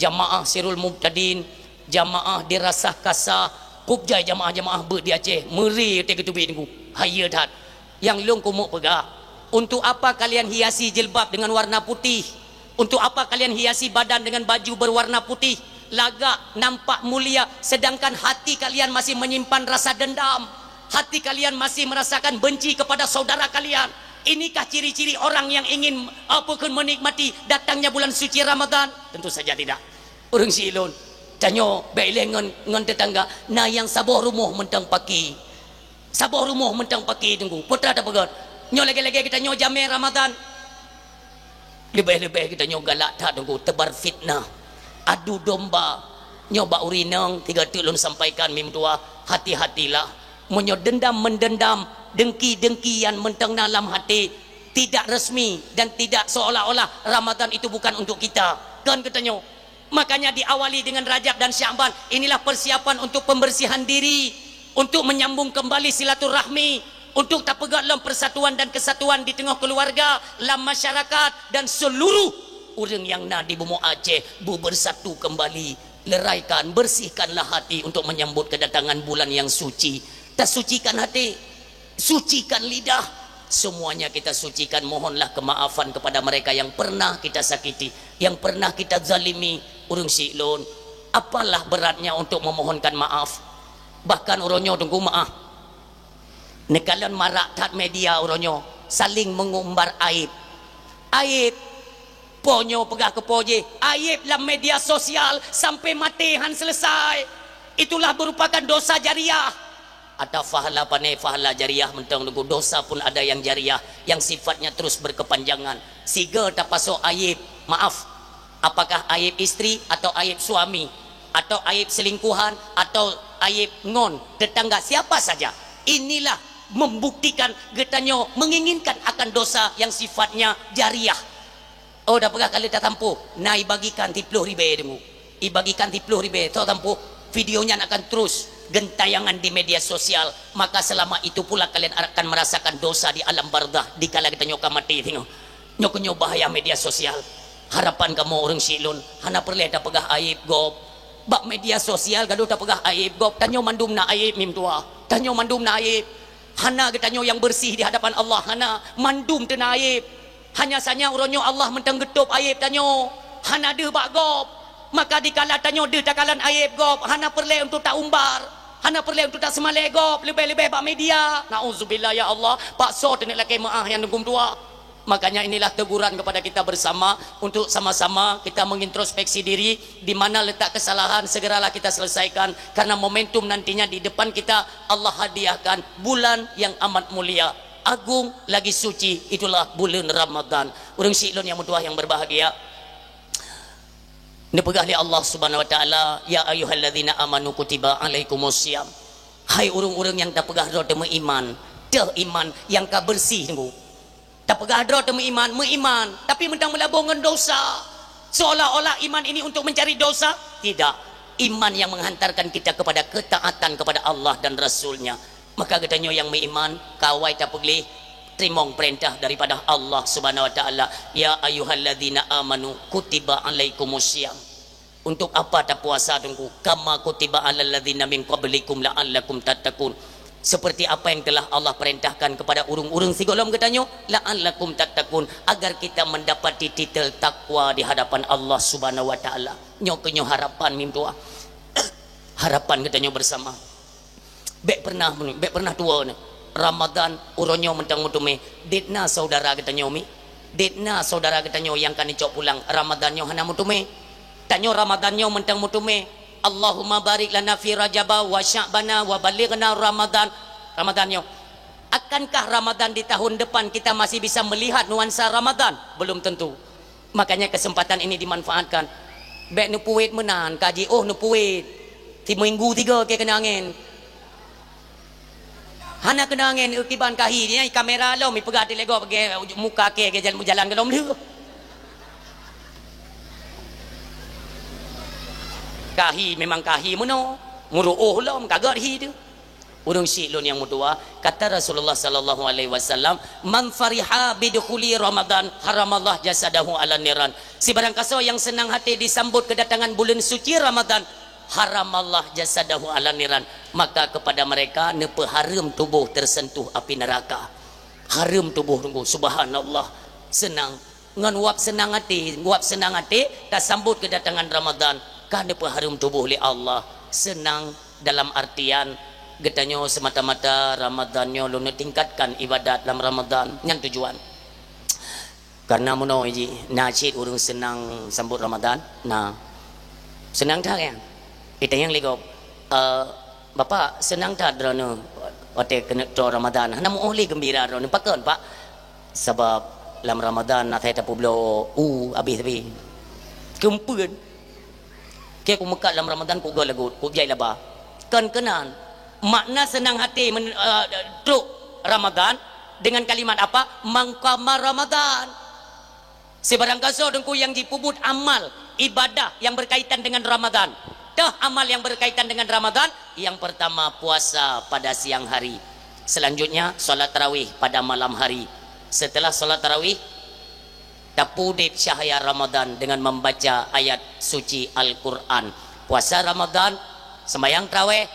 jamaah sirul mubtadin, jamaah dirasah kasah, kôb jai jamaah-jamaah beuet di Aceh, meuri watée geuteubiet, Teungku. Hayeue that. Nyang lôn keumeung peugah, untuk apa kalian hiasi jilbab dengan warna putih? Untuk apa kalian hiasi badan dengan baju berwarna putih? Lagak nampak mulia, sedangkan hati kalian masih menyimpan rasa dendam. Hati kalian masih merasakan benci kepada saudara kalian. Inikah ciri-ciri orang yang ingin, apa, menikmati datangnya bulan suci Ramadan? Tentu saja tidak. Ureueng siklon, tanyoe bék ilée ngon, ngon teutangga, na nyang saboh rumoh mantong paké. Saboh rumoh mantong paké, Teungku. Peue teuma tapeugét? Nyoe lagée-lagée geutanyoe jamé Ramadan. Leubeh-leubeh geutanyoe galak that, Teungku, teubar fitnah, adu domba. Nyoe bak ureueng inong, tiga teuk lôn sampaikan, Mi meutuah, hati-hatilah. Meunyoe dendam-meundendam, dengki-dengki nyang mantong na lam até, tidak resmi dan tidak seolah-olah Ramadan itu bukan untuk kita. Kon geutanyoe. Makanya diawali dengan Rajab dan Sya'ban. Inilah persiapan untuk pembersihan diri, untuk menyambung kembali silaturahmi, untuk tapeugét lom persatuan dan kesatuan di teungoh keuluwarga, lam masyarakat, dan seluruh ureueng nyang na di bumoe Aceh beubersatu kembali. Leraikan, bersihkanlah hati untuk menyambut kedatangan bulan yang suci. Tasucikan hati. Sucikan lidah. Semuanya kita sucikan. Mohonlah kemaafan kepada mereka yang pernah kita sakiti, yang pernah kita zalimi. Ureueng siklon, apalah beratnya untuk memohonkan maaf? Bahkan uroe nyoe, Teungku, maaf, neukalon marak that media uroe nyoe, saling mengumbar aib. Aib. Po nyoe peugah keu po jih, aib lam media sosial sampai maté han selesai. Itulah merupakan dosa jariah. Ata pahala pané, pahala jariah mantong, Teungku, dosa pun ada yang jariah, yang sifatnya terus berkepanjangan. Sigoe tapasoe aib, maaf, apakah aib istri atau aib suami, atau aib selingkuhan, atau aib ngon tetangga, siapa saja, inilah membuktikan geutanyoe menginginkan akan dosa yang sifatnya jariah. Oh, dah peugah ka lheueh tatampuh, na ibagikan siploh ribée, Teungku. Ibagikan siploh ribée, soe tatampuh, video nyan akan terus gentayangan di media sosial, maka selama itu pula kalian akan merasakan dosa di alam barzakh dikala geutanyoe ka maté singoh. Nyoe keuh nyoe bahaya media sosial. Harapan kamoe ureueng siklon, hana peureulée tapeugah aib gob. Bak media sosial gadoh tapeugah aib gob, tanyoe mandum na aib, Mi meutuah. Tanyoe mandum na aib. Hana geutanyoe nyang bersih di hadapan Allah, hana, mandum teuna aib. Hanya saja uroe nyoe Allah mantong geutôb aib tanyoe, hana deuh bak gob. Maka dikala tanyoe deuh takalon aib gob, hana peureulée untuk taumbar, hana peureulée untuk taseumalée gob, leubeh-leubeh bak media. Nauzubillah, ya Allah, paksa teuneuk lakée meuáh nyang dugum tuha. Makanya inilah teguran kepada kita bersama untuk sama-sama kita mengintrospeksi diri, di mana letak kesalahan segeralah kita selesaikan, karena momentum nantinya di depan kita Allah hadiahkan bulan yang amat mulia, agung, lagi suci, itulah buleuen Ramadhan. Ureueng siklon nyang meutuah nyang berbahagia, neupeugah lé Allah Subhanahu wa Taala, "Ya ayyuhalladzina amanu kutiba alaikumus shiyam." Hai ureueng-ureueng nyang tapeugah droe teumeuiman, teuh iman nyang ka beureuséh teungku. Tapeugah droe teumeuiman, meuiman, tapi meuntang meulabong ngon dosa. Seolah-olah iman ini untuk mencari dosa? Tidak. Iman yang menghantarkan kita kepada ketaatan kepada Allah dan Rasul-Nya. Maka geutanyoe nyang meuiman, kawai tapeugleh, teurimong peurintah daripada Allah Subhanahu wa Taala, "Ya ayyuhalladzina amanu kutiba alaikumus shiyam." Untuk apa tapuasa teungku? "Kama kutiba alal ladzina min qablikum la'allakum tattaqun." Seperti apa yang telah Allah perintahkan kepada ureueng-ureueng sigohlom geutanyoe, "la'allakum tattaqun," agar kita mendapati titel takwa di hadapan Allah Subhanahu wa Taala. Nyoe keuh nyoe harapan meutuah. Harapan geutanyoe bersama. Bék pernah, bék pernah tuwoe nyoe. Ramadhan uroe nyoe mantong meuteumé, dit na saudara geutanyoe mi. Dek na saudara geutanyoe nyang ka neucok pulang, Ramadan nyoe hana meuteumé. Tanyoe Ramadan nyoe mantong meuteumé. Allahumma barik lana fi Rajaba wa Sya'bana wa balighna Ramadan. Ramadan nyoe. Akankah Ramadan di tahun depan kita masih bisa melihat nuansa Ramadan? Belum tentu. Makanya kesempatan ini dimanfaatkan. Bèk neupuet meunan, ka jiôh neupuet. Siminggu tiga keu keunong angén. Hana keunong angén, kiban ka hi, nyan kamera lom, ipeugah dilegok bagi muka keu, keu jalan, jalan golom lheueh. Ka hi, memang ka hi meunoe. Meuruôh lom, ka gèt hi teuh. Ureueng syik lôn nyang meutuwa, kata Rasulullah sallallahu alaihi wasallam, "Man fariha bidukhuli Ramadan, haramallah jasadahu 'alan niran." Sibarang kasoe nyang seunang até disambot keudatangan buleuen suci Ramadan, haramallah jasadahu 'alan niran, maka kepada mereka neupeuhareuem tuboh teuseuntuh api neuraka. Hareuem tuboh, tunggu, subhanallah. Seunang. Ngon wab seunang até, wab seunang até tasambot keudatangan Ramadan, ka neupeuhareuem tuboh lé Allah. Seunang dalam artian geutanyoe seumata-mata Ramadan nyoe lôn neutingkatkan ibadat lam Ramadan. Nyan tujuan. Karena meunoe jih, na cit ureueng seunang sambot Ramadan, na. Seunang that, kan? Itanyong lé gob, "Eh, Bapak, seunang that droeneuh watèe keuneuk troh Ramadan? Hana meu'oh lé geumbira droeneuh." "Pakon, Pak?" "Sabab lam Ramadan asai tapeubloe u abéh-abéh." "Keupeue?" "Keu kumeukat lam Ramadan, kugèt lagot, kujai laba." Kon keunan. Makna seunang até men-, eh, trok Ramadan dengan kalimat apa? "Man qama Ramadan." Sibarang kasoe teungku nyang jipeubuet amal ibadah nyang berkaitan dengan Ramadan. Teuh amal nyang berkaitan dengan Ramadan, yang pertama puasa pada siang hari. Selanjutnya salat tarawih pada malam hari. Setelah salat tarawih, tapeudeb cahya Ramadan dengan membaca ayat suci Al-Quran. Puasa Ramadan, sembahyang tarawih,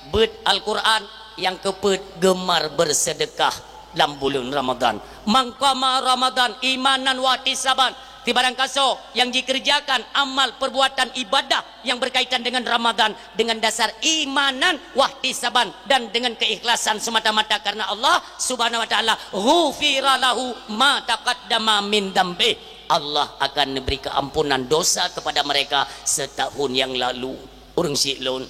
beuet Al-Quran, nyang keupeuet gemar bersedekah lam buleuen Ramadan. "Man qama Ramadan imanan wahtisaban." Sibarang kasoe nyang jikeureujakan amal perbuatan ibadah nyang berkaitan dengan Ramadan dengan dasar imanan wahtisaban dan dengan keikhlasan semata-mata karena Allah Subhanahu wa Ta'ala, "ghufira lahu ma taqaddama min dambi." Allah akan neubri keampunan dosa kepada mereka setahun yang lalu. Ureueng syik lôn,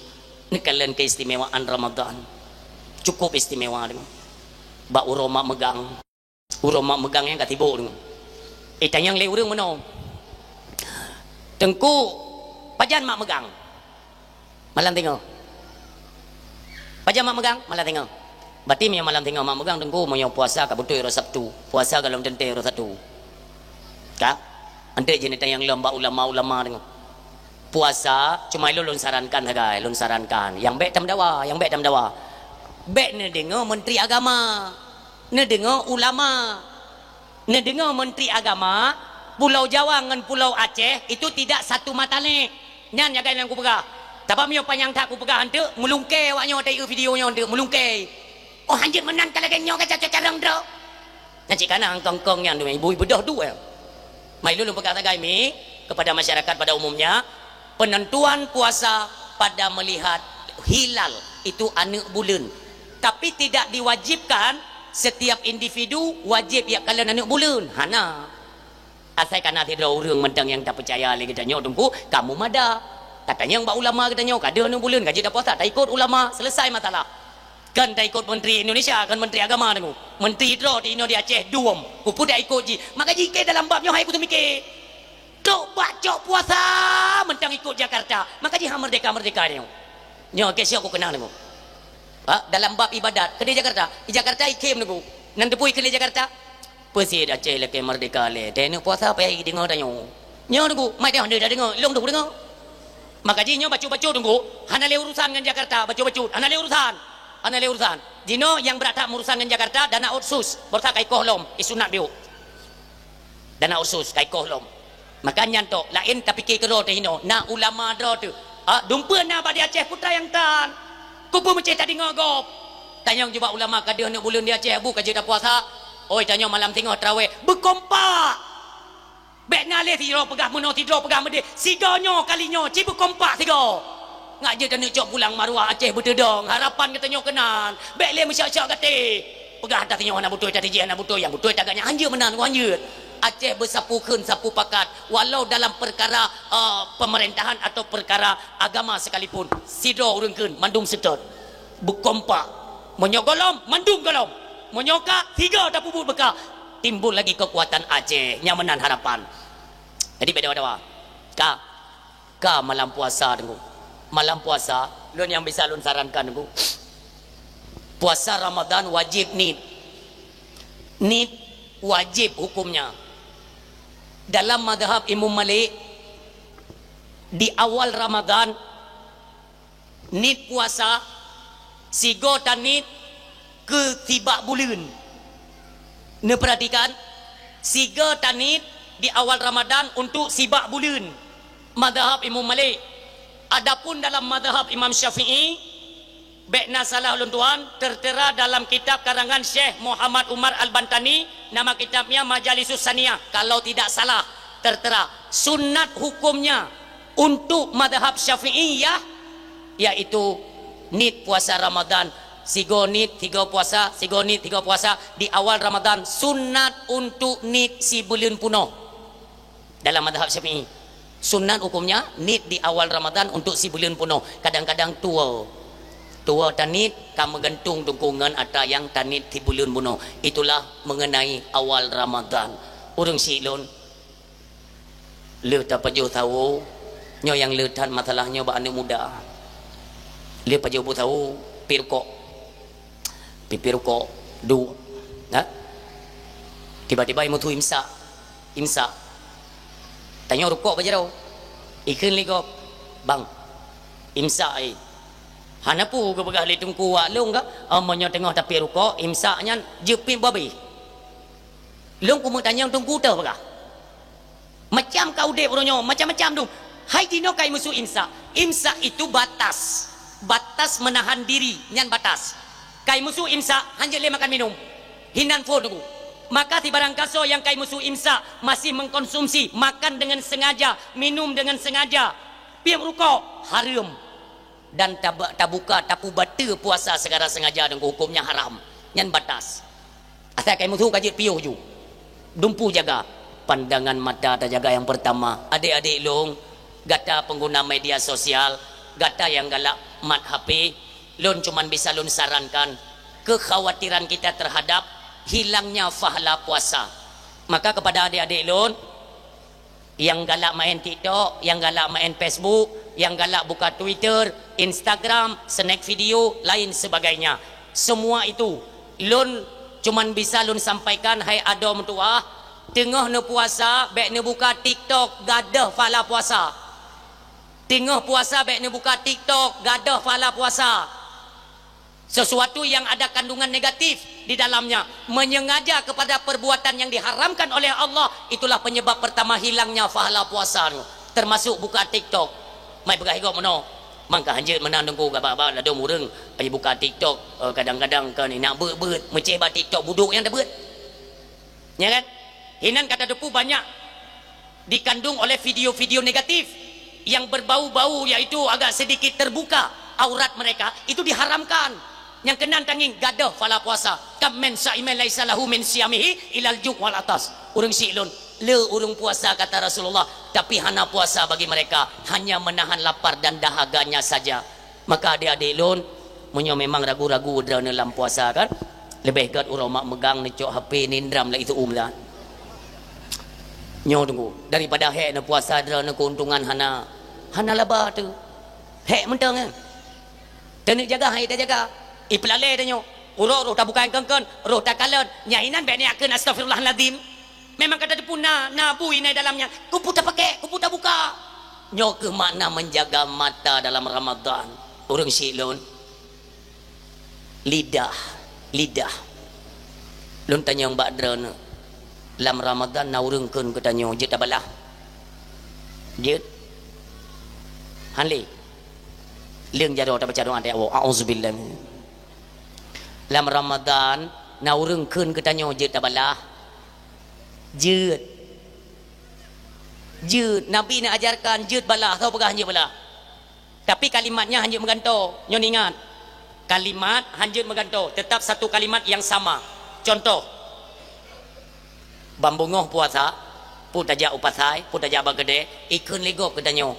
neukalon keistimewaan Ramadan. Cukup istimewa deungon bak uroe mak meugang. Uroe mak meugang nyang ka sibok deungon. Itanyong lé ureueng meunoe, "Teungku, pajan mak meugang?" "Malam singoh." "Pajan mak meugang?" "Malam singoh." "Berarti meunyoe malam singoh mak meugang, Teungku, meunyoe puasa ka beutôi uroe Sabtu, puasa golom teuntèe uroe Sabtu, ka?" Eunteuk jih neutanyong lom bak ulama-ulama deungon. Puasa, cuma ilôn lôn sarankan sagai, lôn sarankan. Nyang bèk tameudawa, nyang bèk tameudawa. Bèk neudeungoe menteri agama, neudeungoe ulama, neudeungoe menteri agama, Pulau Jawa ngon Pulau Aceh itu tidak satu mata lé. Nyan nyang ka lôn kupeugah. Sabab meunyoe panyang that kupeugah eunteuk, meulungkée awak nyoe watèe video nyoe eunteuk, meulungkée. Oh, hanjeuet meunan ka lagèe nyoe ka caca carông droe. Nyan cit kana kongkong nyan dua ibu beudôh dua. Mai lôn peugah sagai mi kepada masyarakat pada umumnya, penentuan puasa pada melihat hilal itu aneuk buleuen. Tapi tidak diwajibkan setiap individu wajib jak kalon aneuk buleuen. Hana. Asai kana sidroe ureueng mantong nyang tapeucaya lé geutanyoe teungku, kamoe mada. Katanyong bak ulama geutanyoe, ka deuh aneuk buleuen, ka jeuet tapuasa, taikot ulama, selesai masalah. Kan taikot menteri Indonesia, kan menteri agama teungku. Menteri droe di inoe di Aceh, dum. Kupeue taikot jih? Maka jih keu dalam bab nyoe hai kuteumike. Trok bak cok puasa mantong ikot Jakarta. Maka jih ha merdeka-merdeka nyoe. Nyoe keu siok kukeunang teungku. Ha, dalam bab ibadat, keudéh Jakarta. Di Jakarta ikhém teungku. Nan teupui keudéh Jakarta. Peusiet Aceh lakée merdeka lé. Teuh neuk puasa payah deungoe tanyoe. Nyoe teungku, mai teuh hana deungoe, ilong teungku deungoe. Maka jih nyoe bacut-bacut teungku, hana lé urusan ngon Jakarta, bacut-bacut, hana lé urusan. Hana lé urusan. Jinoe nyang brat that meurusan ngon Jakarta, dana otsus, baroesa ka ikoh lom, isunat biôk. Dana otsus, ka ikoh lom. Maka nyan tok, laén tapike keudroe teuh inoe, na ulama droe teuh. Ah, dumpeue na bak di Aceh peue nyang tan. Kupeue meucéh tadeungoe gob. Tanyong jubak ulama ka deuh aneuk buleuen di Aceh, bu ka jeuet tapuasa. Oi, tanyoe malam singoh tarawih, beukompak. Bèk na lé sidroe peugah meunoe, sidroe peugah meudéh. Sigoe nyoe kali nyoe, ci beukompak sigoe. Ngak jeuet taneuk cok pulang maruah Aceh beuteudong, harapan geutanyoe keunan. Bèk lé meusyok-syok gaté. Peugah ata sinyoe hana beutôi, ata jih hana beutôi, nyang beutôi tagak nyan hanjeuet meunan, hanjeuet. Aceh beusapeue kheun sapeue pakat, walau dalam peukara, eh, peumeurintahan atau peukara agama sekalipun, sidroe ureuëng kheun mandum seutôt. Beukompak. Meunyoe gohlom, mandum gohlom. Meunyoe ka, tiga tapeubuet beuka. Timbul lagi keukuatan Aceh nyang meunan harapan. Jadi beda dawa. Ka, ka malam puasa Teungku. Malam puasa, lôn nyang bisa lôn sarankan Teungku. Puasa Ramadan wajib niet. Niet wajib hukumnya. Dalam mazhab Imam Malik, di awal Ramadan niet puasa, sigoe taniet keu sibak buleuen. Neupeuratikan, sigoe taniet di awal Ramadan untuk sibak buleuen. Mazhab Imam Malik. Adapun dalam mazhab Imam Syafi'i, bék na salah lôn tuan, tertera dalam kitab karangan Syekh Muhammad Umar Al-Bantani, nama kitabnya Majalisus Saniyah, kalau tidak salah tertera. Sunat hukumnya untuk mazhab Syafi'iyah, yaitu niet puasa Ramadan, sigoe niet, sigoe puasa, sigoe niet, sigoe puasa di awal Ramadan, sunat untuk niet sibuleuen punoh. Dalam mazhab Syafi'i, sunat hukumnya niet di awal Ramadan untuk sibuleuen punoh. Kadang-kadang tuwo, tuwo taniet ka meugantung Teungku ngon atra nyang taniet sibuleuen punoh. Itulah mengenai awal Ramadan. Ureuëng syiek lôn, le tapajoh sawo, nyoe nyang le that masalah nyoe bak aneuëk muda. Le pajoh bu sawo, pih rukok. Pih-pih rukok, duek. Ha? Tiba-tiba imeuthu imsak. Imsak. Tanyoe rukok bak jaroe. Ikheun lé gob, "Bang, imsak, eh." "Hana peue," geupeugah lé Teungku wak lôn ka, "Oh, meunyoe teungoh tapih rukok, imsak nyan jeuet pih babeh." Lôn keumeutanyong Teungku teuh peugah. Macam ka udeb uroe nyoe, macam-macam dum. Hai jinoe kai meusu imsak. Imsak itu batas. Batas menahan diri, nyan batas. Kai meusu imsak, hanjeuet lé makan minum. Hinan phon Teungku. Maka sibarang kasoe nyang kai meusu imsak, masih mengkonsumsi, makan dengan sengaja, minum dengan sengaja, pih rukok, hareuem. Dan tab-, tabuka, tapubateue puasa secara sengaja dan hukumnya haram. Nyan batas. Asai kai meusu ka jeuet piôh ju. Dumpu jaga. Pandangan mata tajaga yang pertama. Adik-adik lôn, gata pengguna media sosial, gata nyang galak mat H P, lôn cuman bisa lôn sarankan kekhawatiran kita terhadap hilangnya pahala puasa. Maka kepada adik-adik lôn, nyang galak main TikTok, nyang galak main Facebook, nyang galak buka Twitter, Instagram, snack video, lain sebagainya. Semua itu, lôn cuman bisa lôn sampaikan, hai adoe meutuwah, teungoh neupuasa, bék neubuka TikTok, gadôh pahala puasa. Teungoh puasa, bék neubuka TikTok, gadôh pahala puasa. Sesuatu yang ada kandungan negatif di dalamnya, menyengaja kepada perbuatan yang diharamkan oleh Allah, itulah penyebab pertama hilangnya pahala puasa nyoe, termasuk buka TikTok. Mai peugah igoe meunoe, mangka hanjeuet meunan Teungku, gaba-gaba ladom ureuëng, ai buka TikTok, eh, kadang-kadang kan inak beuet-beuet, meuceh bak TikTok budok nyang tabeuet. Ya kan? Hinan ka tateupeue banyak dikandung oleh video-video negatif yang berbau-bau, yaitu agak sedikit terbuka aurat mereka, itu diharamkan. Nyang keunan tangieng gadôh pahala puasa. "Kam min saimin laisa lahu min siyamihi ilal ju' wal atas." Ureuëng syiek lôn, le ureuëng puasa kata Rasulullah, tapi hana puasa bagi mereka, hanya menahan lapar dan dahaganya saja. Maka adik-adik lôn, meunyoe memang ragu-ragu droeneuh lam puasa kan, leubeh gét uroe mak meugang neucok H P nindram lagi seuuem that. Nyoe Teungku, daripada hék neupuasa droeneuh keuntungan hana, hana laba teuh. Hék mantong nyan. Taneuk jaga hai tajaga. Ipeulalé tanyoe. Uroe roh tabuka nyang kon-kon, roh takalon, nyang inan bék neujak kheun astagfirullahalazim. Memang ka tateupeue na, na bui na dalam nyan. Keupeue tapakék, keupeue tabuka. Nyoe kheueh makna menjaga mata dalam Ramadan. Ureuëng syiek lôn. Lidah, lidah. Lôn tanyong bak droeneuh. Lam Ramadan na ureuëng kheun keu tanyoe jeuet tabalah? Jeuet? Hán lé. Leueng jaroe tabaca doa teuh, "Auzubillah." Lam Ramadan na ureuëng kheun keu tanyoe jeuet tabalah? Jeuet. Jeuet. Nabi neuajarkan jeuet balah, soe peugah jeuet balah? Tapi kalimatnya hanjeuet meugantoe. Nyoe ingat. Kalimat hanjeuet meugantoe, tetap satu kalimat yang sama. Contoh, Ban beungoh puasa, peue tajak u pasai, peue tajak bak keudè, ikheun lé gob keu tanyoe,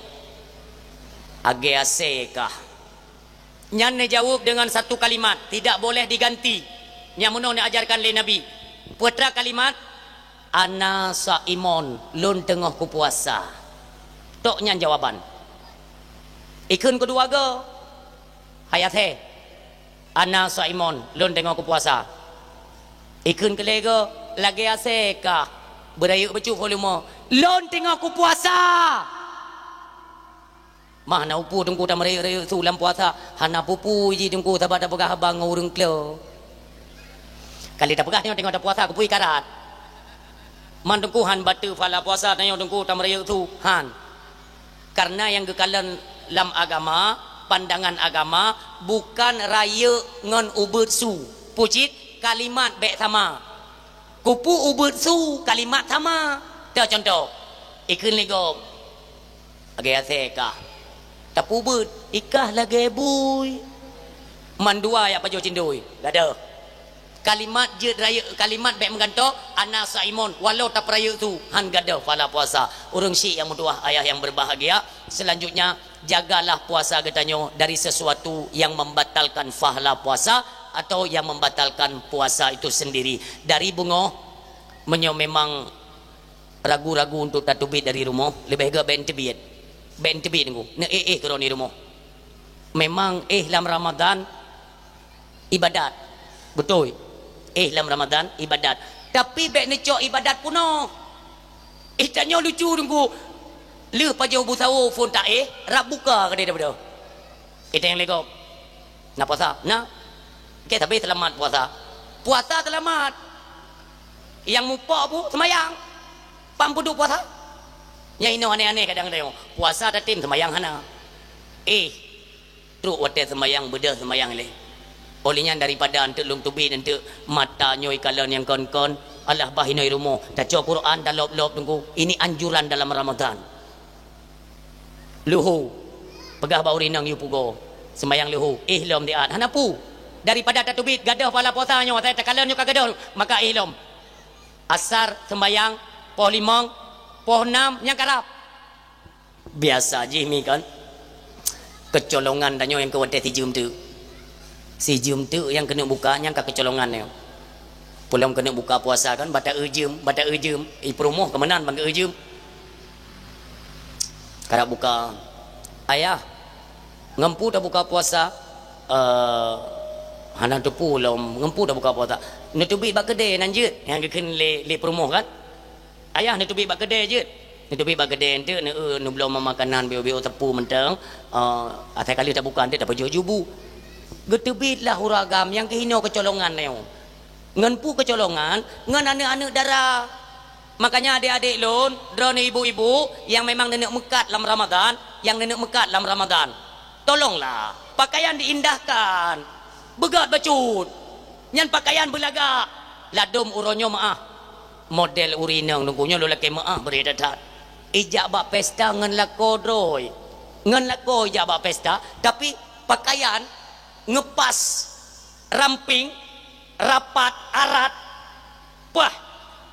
"Agé asèe kah?" Nyan neujaweueb deungon satu kalimat, tidak boleh diganti. Nyang meunoe neuajarkan lé Nabi. Peue teuma kalimat? "Ana shaimun, lôn teungoh kupuasa." Tok nyan jawaban. Ikheun keudua goe, "Hai asèe, ana shaimun, lôn teungoh kupuasa." Ikheun keulhèe goe, "Lagèe asèe kah?" Beurayeuk bacut volume, "Lôn teungoh kupuasa." Mah na peue Teungku tameurayeuk-rayeuk su lam puasa, hana peue-peue jih Teungku, saban tapeugah haba ngon ureueng klo. Ka lheueh tapeugah tanyoe teungoh tapuasa, keupeue ikarat. Man Teungku han bateue pahala puasa tanyoe Teungku tameurayeuk su, han. Karena nyang geukalon lam agama, pandangan agama, bukan rayeuk ngon ubeuet su. Peue cit kalimat bèk sama. Keupeue ubeuet su kalimat sama. Teucontoh, ikheun lé gob, "Agé asèe kah?" Tapubeuet, "Ikah lagèe bui." Mandua jak pajoh cindui, gadoh. Kalimat jeuet rayeuk, kalimat bèk meugantoh, "Ana shaimun," walau tapeurayeuk su, han gadoh pahala puasa. Ureueng syik nyang meutuwah, ayah nyang berbahagia, selanjutnya, jagalah puasa geutanyoe dari sesuatu yang membatalkan pahala puasa atau yang membatalkan puasa itu sendiri. Dari beungoh, meunyoe memang ragu-ragu untuk tateubiet dari rumoh, leubeh gèt bèk teubiet. Bèk teubiet Teungku. Neuéh-éh keudroe di rumoh. Memang éh lam Ramadan ibadat. Beutôi. Éh lam Ramadan ibadat. Tapi bèk neucok ibadat peunoh. Éh tanyoe lucu Teungku. Lheueh pajoh bu sawo phôn taéh, rab buka keudéh daripada. Éh tanyoe lé gob. Na puasa? Na. Oke, tapi seulamat puasa. Puasa seulamat. Nyang mupok bu seumayang. Pam peuduek puasa? Nyang inoe aneh-aneh kadang-kadang. Puasa tatem seumayang hana. Éh, trok watèe seumayang, beudôh seumayang lé. Oleh nyan daripada eunteuk lôn teubiet eunteuk mata nyoe ikalon nyang kon-kon, alah bah inoe rumoh, tacok Quran talop-lop Teungku. Ini anjuran dalam Ramadan. Luhu, peugah bak ureueng inong yue pugoe, seumayang luhu, éh lom diat, hana peue. Daripada tateubiet gadoh pahala puasa nyoe, asai takalon nyoe ka gadoh, maka éh lom. Asar seumayang, poh limong, poh nam nyang karab. Biasa jih mi kan. Keucolongan tanyoe nyang keu watèe sijeuem teuk. Sijeuem teuk nyang keuneuk buka nyang ka keucolongan nyoe. Peulom keuneuk buka puasa kan, bata eu jeuem, bata eu jeuem. I peurumoh keu meunan ban keu eu jeuem. Karab buka. "Ayah, ngon peue tabuka puasa?" "Eh, hana teupeue lom, ngon peue tabuka puasa?" "Neuteubiet bak keudè nan jeuet," nyang geukheun lé, lé peurumoh kan. "Ayah, neuteubiet bak keudè jeuet." Neuteubiet bak keudè eunteuk, neu-, neubloe makanan bio-bio teupeu mantong, eh, asai ka lheueh tabuka eunteuk tapajoh jubu. Geuteubietlah ureueng agam nyang keuhinoe keucolongan nyoe. Ngon peue keucolongan? Ngon aneuk-aneuk dara. Makanya adék-adék lôn, droeneuh ibu-ibu nyang memang neuneuk meukat lam Ramadan, nyang neuneuk meukat lam Ramadan, tolonglah pakaian diindahkan. Beugöt bacut. Nyan pakaian beulagak. Ladôm uroe nyoe meu'ah. Model ureueng inong Teungku nyoe lôn lakèe meu'ah bri that-that. Ijak bak pesta ngon lakoe droe. Ngon lakoe ijak bak pesta, tapi pakaian ngeupas, ramping, rapat, arat. Pah,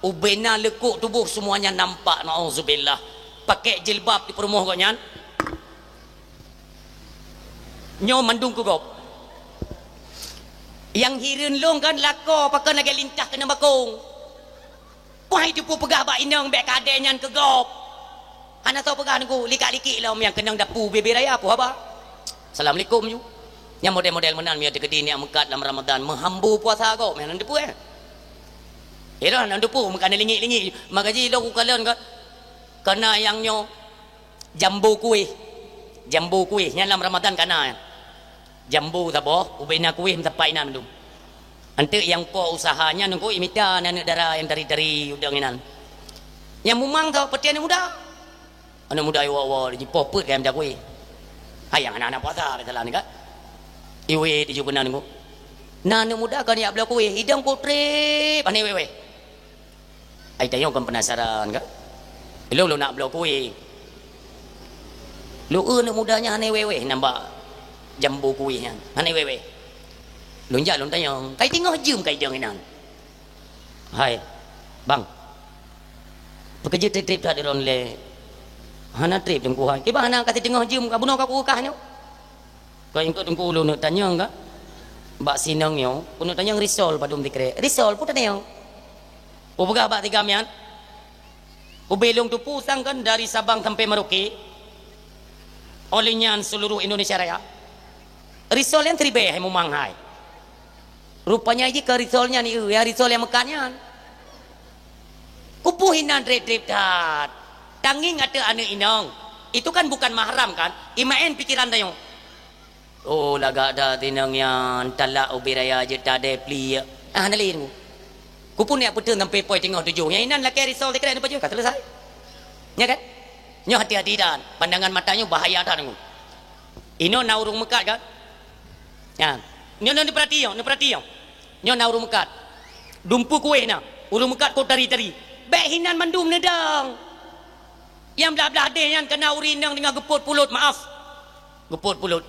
ubena leukok tuboh semuanya nampak, naudzubillah. Pakai jilbab di peurumoh gobnyan. Nyoe mandum keu gob. Nyang hireuen lôn kan lakoe pakon lagèe lintah keuneuk bakong. Wah, itu peue peugah bak inong bèk kadé nyan keu gob. Hana soe peugah Teungku, likak-likik lom nyang keunong dapu bubé raya peue haba. Assalamualaikum ju. Nyang model-model meunan meunyoe teukeudi neujak meukat lam Ramadan, meuhambo puasa gob, meunan teupeu, eh. Iroh nan teupeu meukat neulingik-lingik. Maka jih lôn kukalon ka, kana nyang nyoe jambo kueh. Jambo kueh nyan lam Ramadan kana. Jambo saboh, ubena kueh meusapat inan mandum. Eunteuk nyang po usaha nyan Teungku imita aneuk dara nyang tari-tari udeueng inan. Nyang mumang tho peuti aneuk muda. Aneuk muda iwoe-woe jipoh peuet kayém jagoe. Hai nyang hana-hana puasa biasalah ni ka. Iwét iju keunan Teungku. Na aneuk muda kon jak bloe kueh, idong ku trép hana iwét-wét. Ai tanyoe kon penasaran ka? Lôn, lôn nak bloe kueh. Lôn eu aneuk muda nyan hana iwét-wét nyan bak jambo kueh nyan. Hana iwét-wét. Lôn jak lôn tanyong, "Kai teungoh jeuem kai dong inan?" "Hai, bang, Peukeujeut treb-treb that droeneuh lé. Hana treb Teungku hai. Kiban hana ka siteungoh jeuem ka bunoe ka kukeukah nyoe. Ka ingkot Teungku ulôn neuk tanyong ka. Bak sinong nyoe, ulôn tanyong risol padum sikrek. Risol peue tanyong. Kupeugah bak tiga mian. Ubé lôn tupu sang kan dari Sabang sampai Merauke. Oleh nyan seluruh Indonesia Raya. Risol nyang siribèe hai mumang hai. Rupanya jih keu risol nyan, ieu, ya risol nyang meukat nyan. Kupeue hinan treb-treb that. Tangieng ateueh aneuk inong. Itu kan bukan mahram kan? Imaén pikiran tanyoe. Oh, lagak that inong nyan, talak ubé raya jeuet tadée pliek. Ah, hana lé nyoe. Kupeue neuk peuteun sampai poh teungoh tujoh. Nyang inan lakée risol sikrek neupajoh ka selesai. Nya kan? Nyoe hati-hati dan pandangan mata nyoe bahaya that nyoe. Inoe na ureuëng meukat kan? Nyan. Nyoe, nyoe neupeurati nyoe, neupeurati nyoe. Nyoe na ureuëng meukat. Dumpeue kuéh na, ureuëng meukat kot tari-tari. Bék hinan mandum neudong. Nyang blah-blah deh nyan kana ureuëng inong teungoh geupot pulot, maaf. Geupot pulot.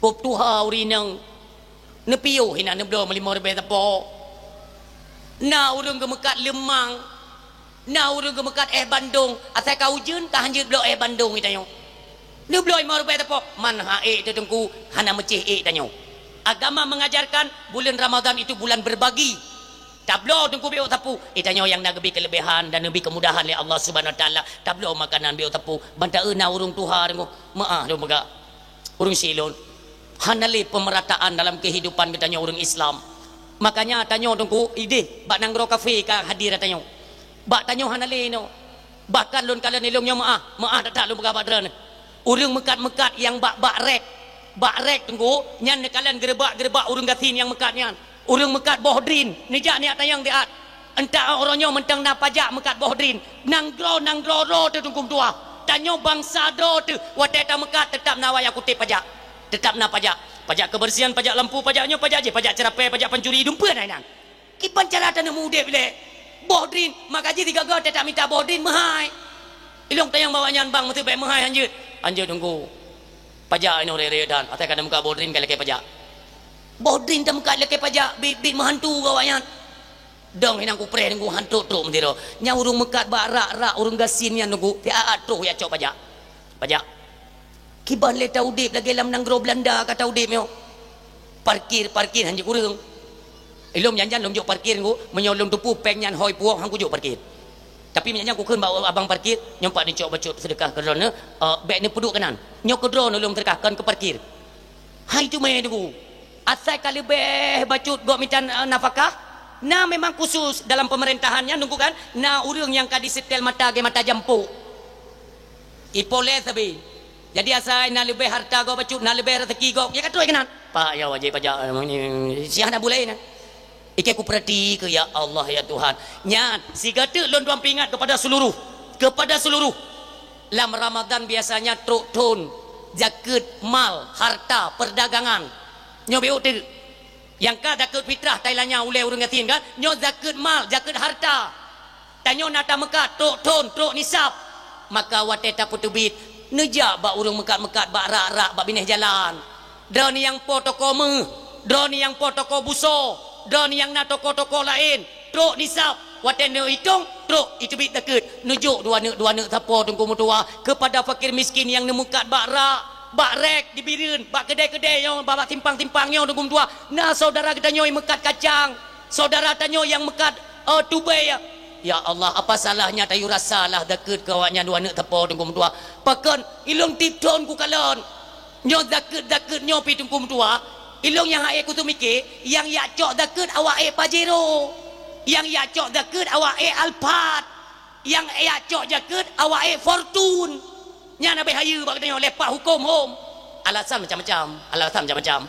Pop tuha ureuëng inong. Neupiôh hinan neubloe meulimong ribèe sapo. Na ureuëng geumeukat leumang. Na ureuëng geumeukat éh bandong, asai ka ujeuen ka hanjeuet bloe éh bandong geutanyoe. Neubloe limong ribèe sapo, man ha ék teuh Teungku, hana meucéh ék tanyoe. Agama mengajarkan bulan Ramadan itu bulan berbagi. Tabloe Teungku biôk sapeue, eh, tanyoe nyang na geubri keuleubehan dan geubri keumudahan lé Allah Subhanahu Wa Taala. Tabloe makanan biôk sapeue, ban taeu na ureuëng tuha Teungku, meuáh lôn peugah. Ureuëng silôn, hana lé pemerataan dalam kehidupan geutanyoe ureuëng Islam. Makanya tanyoe Teungku, ideh bak nanggroe kafé ka hadir tanyoe. Bak tanyoe hana lé inoe. Bahkan lôn kalon ilôn nyoe meuáh, meuáh that-that lôn peugah bak droeneuh. Ureuëng meukat-meukat nyang bak, bak rék, bak rék Teungku, nyan neukalon geureubak-geureubak ureuëng gasien nyang meukat nyan. Ureuëng meukat boh drin, neujak neujak tanyong siat. Entah uroe nyoe mantong na pajak meukat boh drin. Nanggroe, nanggroe droe teuh Teungku meutuah. Tanyoe bansa droe teuh, watée tameukat teutap na wayah kutéb pajak. Teutap na pajak. Pajak kebersihan, pajak lampu, pajak nyoe, pajak jih, pajak ceurapée, pajak pancuri, dumpeue na inan. Kiban cara tanyoe meu-udeb lé. Boh drin, maka jih sigoe-goe teutap mita boh drin meuhai. Ilôn tanyong bak awaknyan, "Bang, meuseuet bék meuhai hanjeuet." "Hanjeuet Teungku." Pajak inoe ré-ré dan, asai ka tameukat boh drin ka lakée pajak. Boh drin tameukat lakée pajak, bit-bit meuhantu keu awaknyan. Dong hinan kupreh Teungku han trok-trok meusidroe. Nyang ureuëng meukat bak rak-rak ureuëng gasien nyan Teungku, siat-at troh jak cok pajak. Pajak. Kiban lé taudeb lagée lam nanggroe Beulanda ka taudeb nyoe. Parkir, parkir hanjeuet ureuëng. Ilôn nyan-nyan lôn jok parkir Teungku, meunyoe lôn teupeu péng nyan hôi puwoe han kujok parkir. Tapi meunyoe nyan kukheun bak abang parkir, nyoe pat neucok bacut seudeukah keu droeneuh, eh, bék neupeuduek keunan. Nyoe keu droeneuh lôn seudeukah kon keu parkir. Hai teumé Teungku. Asai ka leubeh bacut gok mita, eh, nafakah, na memang khusus dalam pemerintahan nyan Teungku kan, na ureuëng nyang ka disetel mata lagée mata jampok. Ipoleh sabe. Jadi asai na leubeh harta gok bacut, na leubeh rezeki gok, ya ka trok keunan. Pak, ya wajéb pajak, eh, si hana bulée na. Ikée kupeurati keu, ya Allah, ya Tuhan. Nyan, sigoe teuk lôn tuan peuingat kepada seluruh, kepada seluruh. Lam Ramadan biasanya trok thon zakeuet mal, harta, perdagangan. Nyoe biôk teuk. Nyang ka zakeuet fitrah tailanya ulée ureuëng gasien kan? Nyoe zakeuet mal, zakeuet harta. Tanyoe na tameukat trok thon, trok nisab. Maka watée tapeuteubiet, neujak bak ureuëng meukat-meukat bak rak-rak bak binéh jalan. Droeneuh nyang po toko méuh, droeneuh nyang po toko busoe, droeneuh nyang na toko-toko laén, trok nisab. Watée neuitong, trok iteubiet zakeuet, neujok dua neuk-dua neuk sapo Teungku meutuah keupada fakir miskin nyang neumeukat bak rak, bak rék di Bireuen, bak keudée-keudée nyoe, bak, bak simpang-simpang nyoe Teungku meutuah. Na syedara geutanyoe meukat kacang, syedara tanyoe nyang meukat, eh, tubée. Ya Allah, apa salahnya tayue rasalah zakeuet keu awaknyan dua neuk sapo Teungku meutuah. Pakon ilôn tieb thon kukalon. Nyoe zakeuet-zakeuet nyoe pi Teungku meutuah, ilôn nyang hase kuteumike, nyang jak cok zakeuet awak ék Pajero, nyang jak cok zakeuet awak ék Alphard, nyang jak cok zakeuet awak ék Fortuner. Nyan abéh hayeue bak geutanyoe lé pat huköm hom. Alasan macam-macam, alasan macam-macam.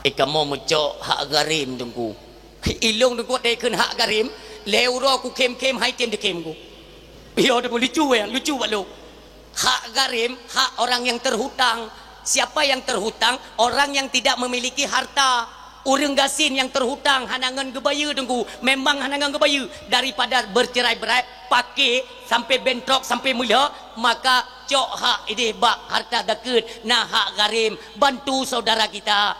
Eh, kamoe meucok hak gharim Teungku. Ilôn Teungku watée kheun hak gharim, lhée uroe kukhém-khém hai tem deukhém ku. Yo Teungku lucu ya, lucu bak lôn. Hak gharim, hak orang yang terhutang. Siapa yang terhutang? Orang yang tidak memiliki harta. Ureuëng gasien nyang terhutang hana ngon geubayeue Teungku, memang hana ngon geubayeue. Daripada bercerai-berai, paké sampai bentrok, sampai meulhok, maka cok hak ideh bak harta zakeuet, na hak gharim, bantu saudara kita.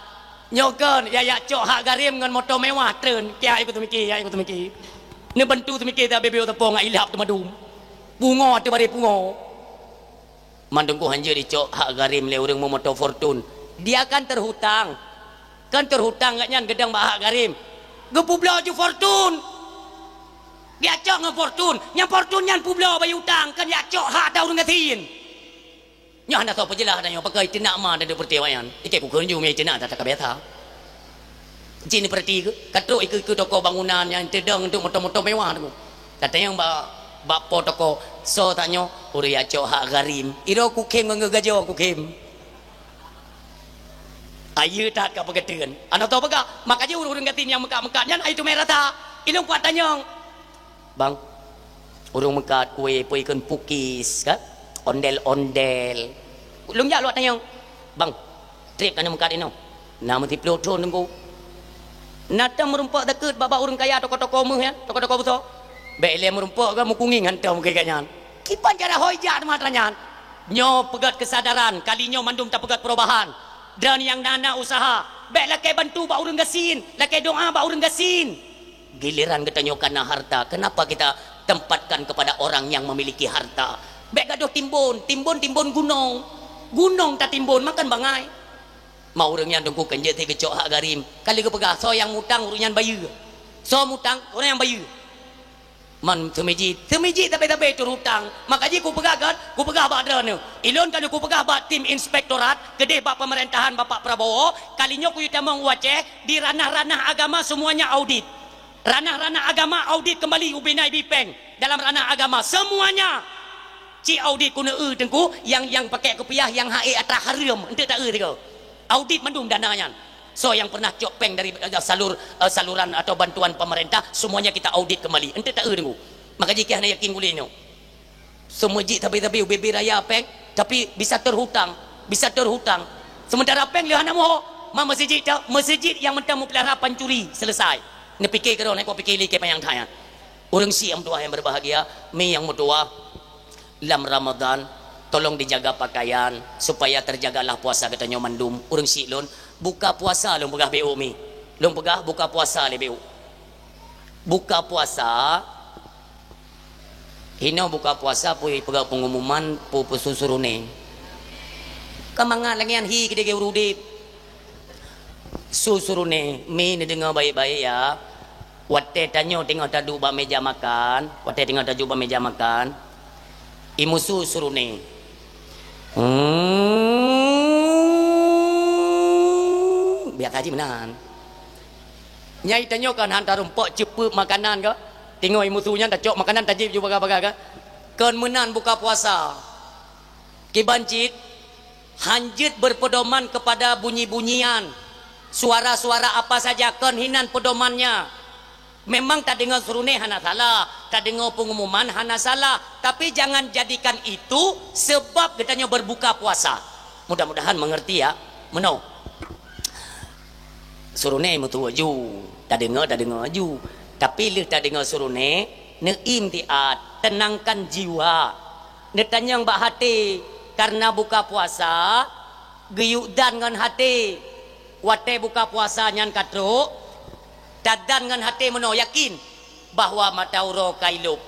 Nyoe kon, ya, ya cok hak gharim ngon moto mewah treun. Kiai beuteumiké, ya beuteumiké. Neubantu teumike that bebeo teupông ilap teumadum. Pungo teubaré pungo. Man Teungku hanjeuet icok hak gharim lé ureuëng meumoto Fortune. Dia kan terhutang. Kan terhutang gobnyan geudong bak hak gharim. Geupubloe ju Fortune. Dia cok ngon Fortune. Nyang Fortune nyan publoe bayeue utang, kan ya cok hak ata ureuëng gasien. Nyoe hana soe peujeulaih dah nyoe, pakon iteunak ma dan deupeureuti awaknyan. Ikei kukheun ju mé iteunak dah ka biasa. Jih neupeureuti keu, ka trok ikeue-ikeue toko bangunan nyang teudong untuk moto-moto mewah tu. Tatanyong bak, bak po toko, soe tanyoe, ureuëng ya cok hak gharim. Iro kukhém ngon geugajo kukhém. Ayeue that ka peugeuteuon. Hana soe peugah, maka jih ureuëng gasien nyang meukat-meukat nyan ai teumé rasa. Ilong kuat tanyong. Bang, ureuëng meukat kue peue ikon pukis, kan? Ondel-ondel. Lôn jak luwat tanyong. Bang, trép ka na meukat inoe. Na meusiplôh thon Teungku. Na tam meurumpok zakeuet bak-bak ureuëng kaya toko-toko meuh, ya, toko-toko beutôi. Bék ilée meurumpok ka meukungieng hantom keu gobnyan. Kiban cara hôi jak teuma atra nyan. Nyoe peugét keusadaran, kali nyoe mandum tapeugét perubahan. Dan nyang na-na usaha, bék lakée bantu bak ureuëng gasien, lakée doá bak ureuëng gasien. Giliran geutanyoe ka na harta, kenapa kita tempatkan kepada orang yang memiliki harta? Bék gadoh timbon, timbon-timbon gunong. Gunong tatimbon, makan bangai. Ma ureuëng nyan Teungku kan jeuet geucok hak gharim. Ka lheueh geupeugah, soe nyang mutang ureuëng nyan bayeue. Soe mutang, ureuëng nyang bayeue. Man seumijit, seumijit sabe-sabe terhutang. Maka jih kupeugah kan, kupeugah bak droeneuh. Ilôn ka lheueh kupeugah bak tim inspektorat, keudeh bak pemerintahan Bapak Prabowo, kali nyoe kuyue tamong u Aceh, di ranah-ranah agama semuanya audit. Ranah-ranah agama audit kembali ubena ibi péng dalam ranah agama semuanya. Ci audit keuneuk eu Teungku, yang, yang pakai kupiah, yang hae atra hareuem, enteuk ta eu tiga. Audit mandum dana nyan. Soe nyang pernah cok péng dari, eh, salur, eh, saluran atau bantuan pemerintah, semuanya kita audit kembali. Enteuk ta eu Teungku. Maka jih keuh hana yakin gulée nyoe. Seumijit sabe-sabe ubé-bé raya péng, tapi bisa terhutang, bisa terhutang. Sementara péng lheueh hana muho, ma meuseujid ta, meuseujid nyang mantong meupeulihara pancuri, selesai. Neupike keudroe, neupike lé keu panyang thai nyan. Ureuëng syiek nyang meutuwah nyang berbahagia, mi nyang meutuwah lam Ramadan, tolong dijaga pakaian supaya terjagalah puasa geutanyoe mandum. Ureuëng syiek lôn, buka puasa lôn peugah beu mi. Lôn peugah buka puasa lé beu. Buka puasa, hinoe buka puasa peue peugah pengumuman peue-peue su suruné. Ka mangat lagée nyan hi keudeh ureuëng udeb. Su suruné, mi neudeungoe baik-baik ya. Watée tanyoe teungoh taduek bak meja makan, watée teungoh taduek bak meja makan, imusu suruné. Hmm, biasa jih meunan. Nyai tanyoe kan han tarumpok ceupeuek makanan ka? Teungoh imusu nyan tacok makanan tajieb ju bagah-bagah ka? Kon meunan buka puasa. Kiban cit, hanjeuet berpedoman kepada bunyi-bunyian, suara-suara apa saja, kon hinan pedomannya. Memang tadeungoe suruné hana salah, tadeungoe pengumuman hana salah, tapi jangan jadikan itu sebab geutanyoe berbuka puasa. Mudah-mudahan mengerti ya. Meunoe. Suruné meutuwö ju, tadeungoe, tadeungoe ju. Tapi lheueh tadeungoe suruné, neuikhtiar, tenangkan jiwa. Neutanyong bak haté, karena buka puasa, geuyue dan ngon haté. Watée buka puasa nyan ka trok, tadan ngon haté meunoe yakin bahwa mata uroe ka ilop.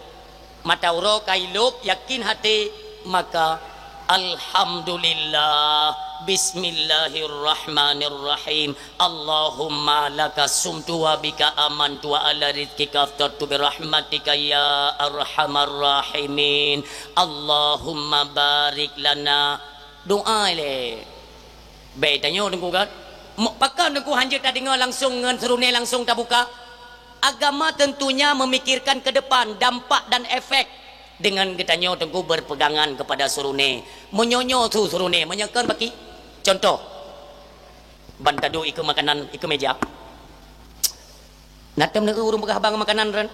Mata uroe ka ilop, yakin haté, maka, "Alhamdulillah, bismillahirrahmanirrahim. Allahumma laka sumtu wa bika amantu wa ala rizqika aftartu bi rahmatika ya arhamar rahimin. Allahumma barik lana." Doa ilée. Bék tanyoe Teungku kan? Mo-, pakon Teungku hanjeuet tadeungoe langsung ngon suruné langsung tabuka? Agama tentunya memikirkan ke depan, dampak dan efek. Dengan geutanyoe Teungku berpegangan kepada suruné. Meunyoe nyoe su suruné, meunyoe kon baki. Contoh, ban taduek ikeue makanan, ikeue meja. Na tem neueu ureuëng peugah bang makanan ran.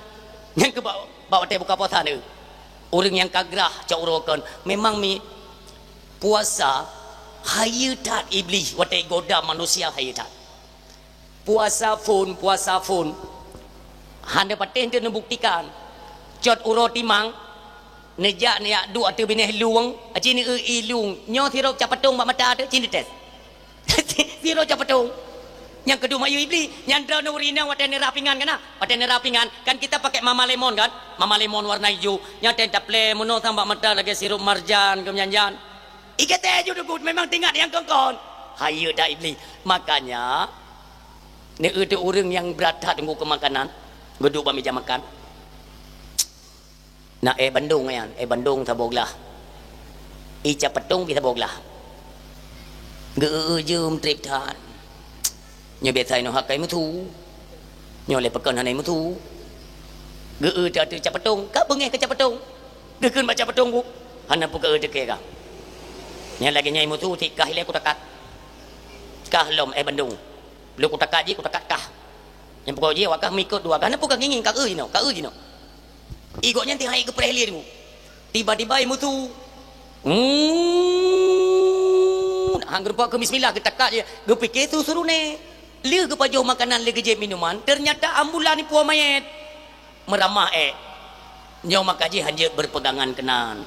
Nyang keu bak, bak watée buka puasa neueu. Ureuëng nyang ka grah cok uroe kon. Memang mi puasa hayeue that Iblih watée goda manusia hayeue that. Puasa phon, puasa phon. Hana patéh teu neubuktikan. Cot uroe timang, neujak neujak duek ateueh binéh lueng, aci neueu ié lueng. Nyoe sirop cap patong bak mata teu, ci neutés. Sirop cap patong. Nyang keudua mayueb Iblih, nyang droeneuh ureueng inong watèe neurah pingan kan, ah? Watèe neurah pingan, kan kita pakai mama lemon kan? Mama lemon warna ijo. Nyang watèe taplè meunoe sang bak mata lagèe sirup marjan keu meujan-jan. Ié teh ju dugut memang teuingat nyang kon-kon. Hayeue that Iblih. Makanya, neueu teuh ureueng nyang brat that teungku keu makanan, geuduek bak mija makan. Na èk bandong nyan, èk bandong saboh glah. Ié capetong pih saboh glah. Geu-eu jeuem trép that. Nyoe biasa inoe hai ka meusu. Nyoe lé pakon hana meusu. Geu-eu teuh ateueh capetong, ka beungèh keu capetong. Geukheun bak capetong bu. Hana peue ka eu teuke ka. Nyan lagèe nyan meusu, si kah ilèe kutakat. Kah lom èk bandong. Lôn kutakat jih, kutakat kah. Nyang peuko jih awak kah meuikot dua kah. Hana peue ka ngieng-ngieng, ka eu jinoe, ka eu jinoe. Ié gobnyan teuh hai geupreh lé teungku. Tiba-tiba ié meusu. Hmm, han geureumpok keu bismillah, geutakat jih, geupike su surunèe. Lheueh geupajoh makanan, lheueh geujieb minuman, ternyata ambulan ipuwoe manyèt. Meuramah èk. Nyoe maka jih hanjeuet beureupegangan keunan.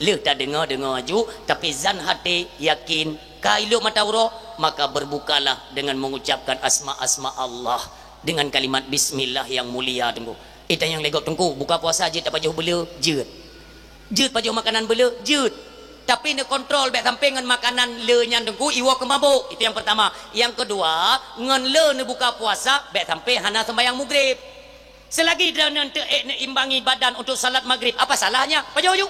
Lheueh tadeungoe-deungoe aju, tapi zan até yakin, ka ilok mata uroe, maka berbukalah dengan mengucapkan asma-asma Allah, dengan kalimat bismillah yang mulia teungku. Eh, tanyong lé gob teungku, buka puasa jeuet tapajoh beuleu? Jeuet. Jeuet pajoh makanan beuleu? Jeuet. Tapi neukontrol bèk sampai ngon makanan le nyan teungku iwoe keu mabök. Itu yang pertama. Yang kedua, ngon le neubuka puasa bèk sampai hana sembahyang mugrib. Selagi droeneuh teuék neuimbangi badan untuk salat magrib, apa salahnya? Pajoh ju.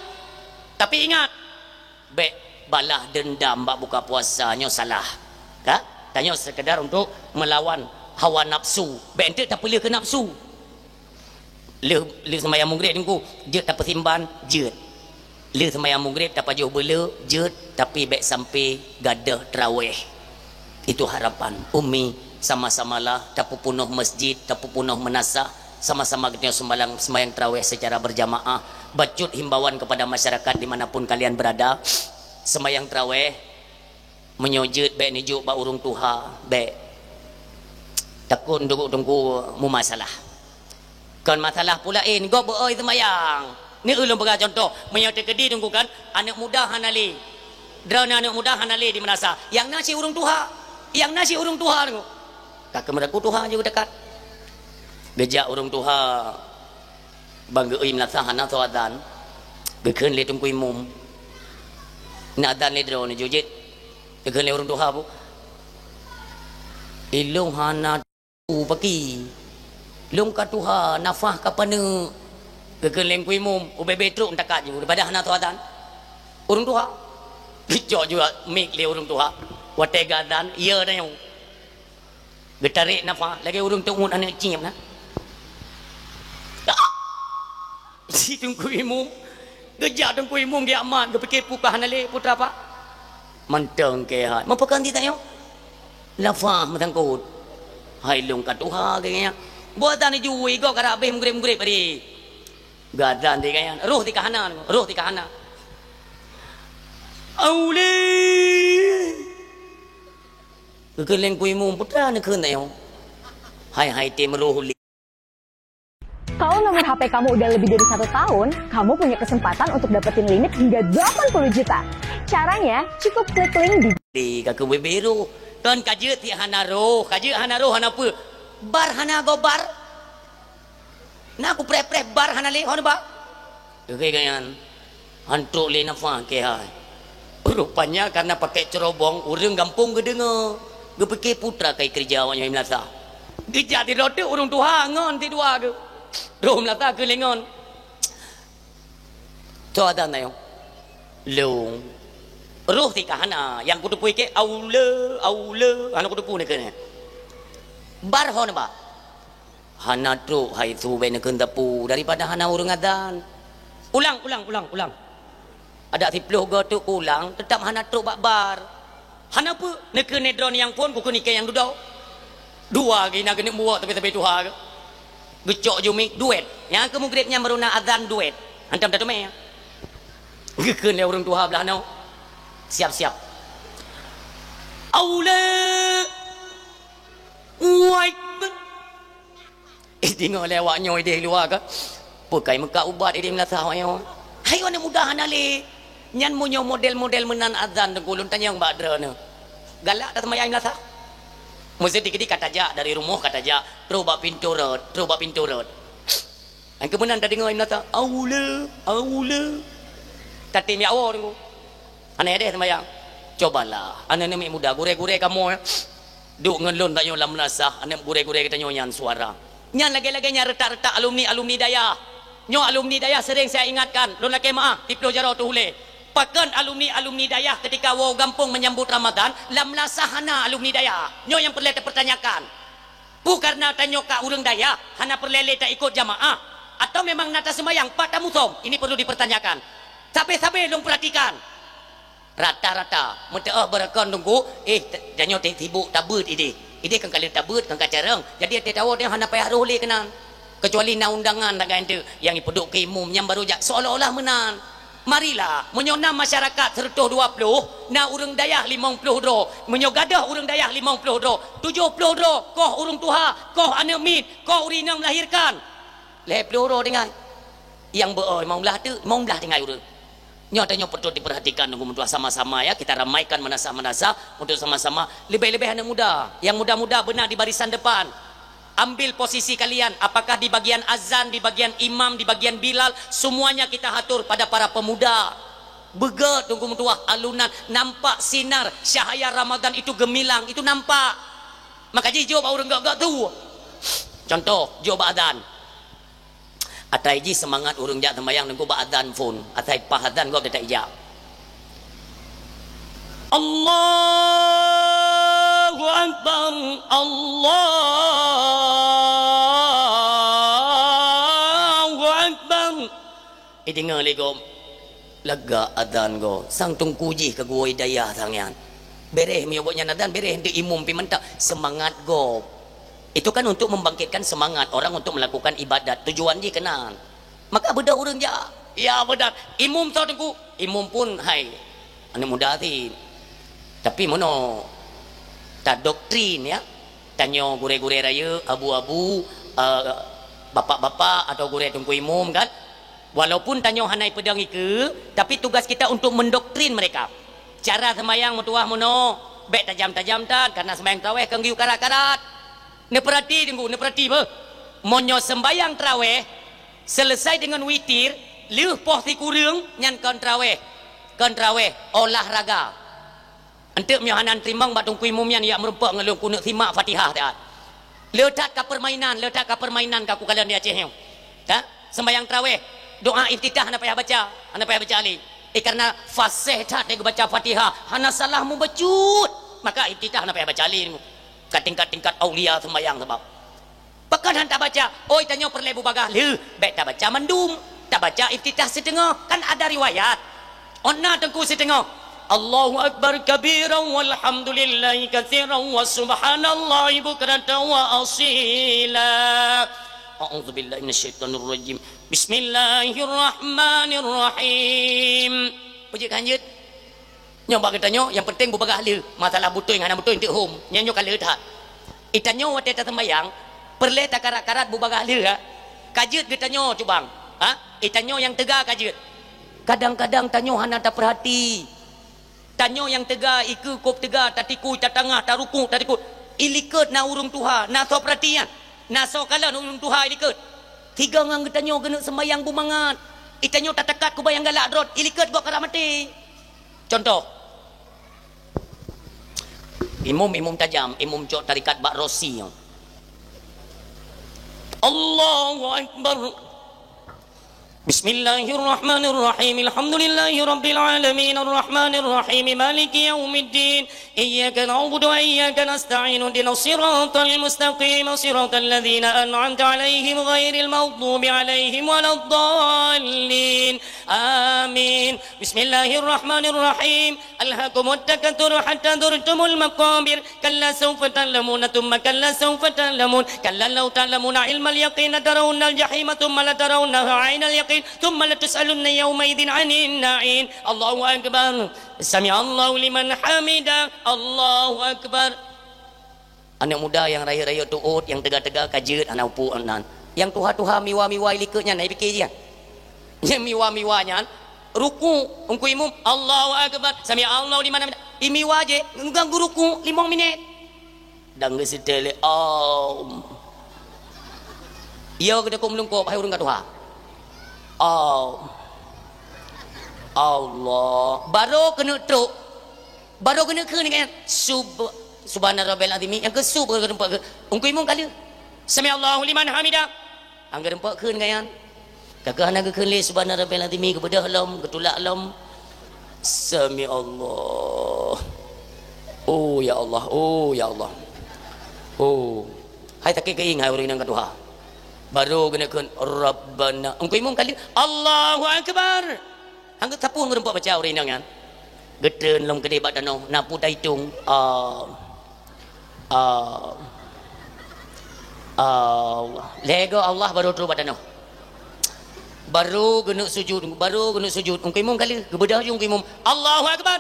Tapi ingat, bèk balah dendam bak buka puasa nyoe salah. Ka? Tanyoe sekedar untuk melawan hawa nafsu. Bèk enteuk tapeuleueh keu nafsu. Lheueh, lheueh seumayang mugrib teungku, jeuet tapeusimban, jeuet. Lheueh seumayang mugrib tapajoh beuleu, jeuet, tapi bèk sampai gadôh traweh. Itu harapan. Umi, sama-samalah tapeupunoh masjid, tapeupunoh meunasah, sama-sama geutanyoe seumayang, seumayang traweh secara berjamaah. Bacut himbauan kepada masyarakat di mana pun kalian berada, seumayang traweh, meunyoe jeuet bèk neujok bak ureueng tuha, bèk. Takot duek teungku meumasalah. Kon masalah peue laén, gob beu-oi seumayang. Ni ulôn peugah cuntoh, meunyoe teukeudi teungku kan, aneuk muda hana lé. Droeneuh aneuk muda hana lé di meunasah. Nyang na cit ureueng tuha. Nyang na cit ureueng tuha teungku. Ka keumeuraku tuha jeuet geudekat. Geujak ureueng tuha. Ban geu-ui meunasah hana soe azan. Geukheun lé teungku imum. Na azan lé droeneuh jeuet. Geukheun lé ureueng tuha bu. Ilôn hana Paki. Lôn ka tuha, nafah ka paneuk. Geukheun lé teungku imum, ubé-bé trok takat ju, daripada hana soe azan. Ureueng tuha. Geucok ju mik lé ureueng tuha. Watèe geuazan, ya tanyoe. Geutarek nafah, lagèe ureueng teungeut aneuk cieb na. Si teungku imum, geujak teungku imum geujak mat, geupike peue ka hana lé, peue teuma. Mantong keu hai. Meupakon di tanyoe? Lafah meusangkot. Hai lôn ka tuha keu nyan. Buatan jui gob ka habéh mugreb-mugreb tadi. Gadan di keu nyan. Roh di ka hana, roh di ka hana. Aulé. Keukeuleng kui mum putra neukheun tanyoe. Hai-hai tem roh lé. Kalau nomor H P kamu udah lebih dari satu tahun, kamu punya kesempatan untuk dapetin limit hingga delapan puluh juta. Caranya, cukup klik link di Di ka keu beuberu. Kon ka jeuet tiek hana roh, ka jeuet hana roh hana peue. Bar hana gobar. Na ku preh-preh bar hana lé hon ba. Oke ganyan. Hantrok lé nafah keu hai. Rupanya karena pakai cerobong, ureueng gampông geudeungoe. Geupike putra kai keureuja awak nyoe meulasa. Geujak di roh teuk ureueng tuha ngon sidua geuh. Roh meulasa keu lengon. Soe adan ayong? Lôn. Roh tika hana, nyang kuteupue keu aule, aule, hana kuteupue neukheun. Bar hon ba. Hana trok hai su bèk neukheun teupeu daripada hana ureueng adan. Ulang, ulang, ulang, ulang. Adak siplôh goe teuk ulang, teutap hana trok bak bar. Hana peue, neukheun lé droeneuh nyang phôn, kukheun ikei nyang dudoe. Dua gina geuneuk muwoe teubé-teubé tuha geuh. Geucok ju mik duet. Nyang keu mugreb nyan baru na azan duet. Hantom tateumé. Geukheun lé ureueng tuha blah noe. Siap-siap. Aule. Wai. Eh, deungoe lé awak nyoe idéh luwa ka. Peukai meukat ubat idéh meulasa awak nyoe. Hai aneuk muda hana lé. Nyan meunyoe model-model meunan azan teungku lôn tanyong bak droeneuh. Galak taseumayang meulasa? Meuseuti keudeh ka tajak dari rumoh, ka tajak, trok bak pintoe rot, trok bak pintoe rot. Nyang keu meunan tadeungoe imum ta, "Aule, aule." Tatem jak woe teungku. Hana édeh seumayang. Cobalah, aneuk-aneuk muda, gurée-gurée kamoe, duek ngon lôn tanyoe lam meunasah, aneuk gurée-gurée geutanyoe nyan suara. Nyan lagée-lagée nyan retak-retak alumni-alumni dayah. Nyoe alumni dayah sering saya ingatkan, lôn lakée meuáh, siploh jaroe teuh ulée. Pakon alumni-alumni dayah ketika woe gampông menyambut Ramadan, lam meunasah hana alumni dayah. Nyoe nyang peureulée tapeurtanyakan. Peue kareuna tanyoe ka ureuëng dayah, hana peureulée lé taikot jamaah? Atawa memang na taseumayang pat tamusöm? Ini perlu dipertanyakan. Sabe-sabe lôn peuratikan. Rata-rata, meuteuôh beurakon teungku, eh, t-, tanyoe teuh sibuk tabeuet ideh. Ideh kan ka lheueh tabeuet, kan ka carông. Jadi, até tawoe teuh hana payah roh lé keunan. Kecuali na undangan dak geuh enteuk nyang ipeuduek keu imum, nyan barô jak seolah-olah meunan. Marilah, meunyoe na masyarakat seratus dua puluh, na ureuëng dayah limong ploh droe. Meunyoe gadôh ureuëng dayah limong ploh droe, tujoh ploh droe, koh ureuëng tuha, koh aneuk miet, koh ureuëng inong melahirkan. Lhée ploh droe tinggai. Nyang beu-o limong blaih teuk, limong blaih tinggai ureuëng. Nyoe tanyoe patôt diperhatikan, teungku meutuah, sama-sama ya, kita ramaikan meunasah-meunasah untuk sama-sama, lebih-lebih aneuk muda. Yang muda-muda benar di barisan depan. Ambil posisi kalian, apakah di bagian azan, di bagian imam, di bagian bilal, semuanya kita atur pada para pemuda. Beugét teungku meutuah, alunan, nampak sinar cahaya Ramadan itu gemilang, itu nampak. Maka jijok bak ureuëng gét-gét tu. Contoh, jok bak azan. Asai jih seumangat ureuëng jak seumayang teungku bak azan phon. Asai paih azan gob teutap ijak. Allahu Akbar, Allahu Akbar. Ideungoe lé gob. Lagak azan gob, sang teungku jih keu gurée dayah sang nyan. Béréh meunyoe buet nyan azan, béréh enteuk imum pi mantap, seumangat gob. Itu kan untuk membangkitkan semangat orang untuk melakukan ibadat. Tujuan jih keunan. Maka beudôh ureuëng jak. Ya beudôh. Imum soe teungku? Imum pun hai aneuk muda teuh. Tapi meunoe tadoktrin ya. Tanyoe gurée-gurée rayeuk, abu-abu, eh, bapak-bapak atau gurée teungku imum kan. Walaupun tanyoe hana ipeudong ikeue, tapi tugas kita untuk mendoktrin mereka. Cara seumayang meutuah meunoe, bék tajam-tajam that, karena seumayang traweh keu geuyue karat-karat. Neupeurati teungku, neupeurati beuh. Meunyoe seumayang traweh, selesai deungon witir, lheueh poh sikureueng, nyan kon traweh. Kon traweh, olahraga. Enteuk meunyoe hana teurimong bak teungku imum nyan, jak meurumpok ngon lôn keuneuk simak Fatihah that. Le that ka permainan, le that ka permainan ka kukalon di Aceh nyoe. Ha? Sembahyang tarawih, doa iftitah hana payah baca, hana payah baca lé. Eh, karena fasih that geubaca Fatihah, hana salah mubacut, maka iftitah hana payah baca lé. Ka tingkat-tingkat aulia sembahyang sabab. Pakon han tabaca? Oi, tanyoe peureulée bubagaih lheueh, bék tabaca mandum. Tabaca iftitah siteungoh, kan ada riwayat. Ôn na teungku siteungoh. Allahu akbar kabiran walhamdulillahi katsiran wa subhanallahi bukratan wa asila. A'udzubillahi minasyaitonirrajim. Bismillahirrahmanirrahim. Peujeuet ka hanjeuet? Nyoe bak geutanyoe, nyang penting bubagaih lheueh. Masalah beutôi ngon hana beutôi, enteuk hom. Nyan nyoe ka lheueh that. Itanyoe watée taseumbahyang, peureulée takarat-karat bubagaih lheueh, ha? Ka jeuet geutanyoe cubang. Ha? Itanyoe nyang teuga ka jeuet. Kadang-kadang tanyoe hana tapeurhati. Tanyoe nyang teuga, ikeue kôb teuga, tatikui, tatangah, tarukuk, tatikui. Ilikot na ureuëng tuha, na soe peurhatian. Na soe kalon ureuëng tuha ilikot. Sigoe ngon geutanyoe geuneuk seumbahyang beumangat. Itanyoe tatakat keubah nyang galak droe, ilikot gob karab maté. Contoh, imum-imum tajam, imum cok tarikat bak rosi nyoe. Allahu Akbar. Bismillahirrahmanirrahim. Alhamdulillahirabbil alamin. Arrahmanirrahim. Maliki yaumiddin. Iyyaka na'budu wa iyyaka nasta'in. Ihdinas siratal mustaqim. Siratal ladzina an'amta 'alaihim ghairil maghdubi 'alaihim waladdallin. Amin. Bismillahirrahmanirrahim. Alhakumut takatsur hatta zurtumul maqabir. Kalla sawfa ta'lamuna, tsumma kalla sawfa ta'lamun. Kalla law ta'lamuna 'ilmal yaqin, latarawunnal jahima, tsumma latarawunnaha 'ainal yaqin, tsumma latus'alunna yauma'idzin 'anin na'im. Allahu akbar. Sami'allahu liman hamidah. Allahu akbar. Aneuk muda nyang rayeuk-rayeuk tuôt, nyang teuga-teuga ka jeuet hana upuk nan. Nyang tuha-tuha miwa-miwa ilikot nyan, na ipike jih nyan. Nyang miwa-miwa nyan, ruku, teungku imum, Allahu akbar, sami'allahu liman hamidah. Imiwa jih, ganggu ruku, limong minét. Dan geuseutôt lé, "Om." Yo geutakot meulungkop, hai ureuëng ka tuha. "Om." Allah. Barô keuneuk trok. Barô keuneuk kheun nyan. Sub-, Subhana Rabbiyal Azim. Nyang keu sub keu teumpat keu. Ungkui mum ka lheueh. "Sami'allahu liman hamidah." Angger empok kheun keu nyan. Ka keuh hana geukheun lé Subhana Rabbiyal Azim, geubeudôh lom, geutulak lom. Sami Allah. Oh ya Allah, oh ya Allah. Oh. Hai sakét keuieng hai ureuëng inong ka tuha. Barô geuneuk kheun Rabbana. Ungkui mum ka lheueh Allahu Akbar. Angger sapeue ureuëng empok baca ureuëng inong nyan. Geutreun lom keudeh bak tanoh, na peue taitong. Ah. Ah. Ah. Lhèe goe Allah barô trok bak tanoh. Barô geuneuk sujud, barô geuneuk sujud. Ungkui mum ka lheueh, geubeudôh ju ungkui mum. Allahu Akbar.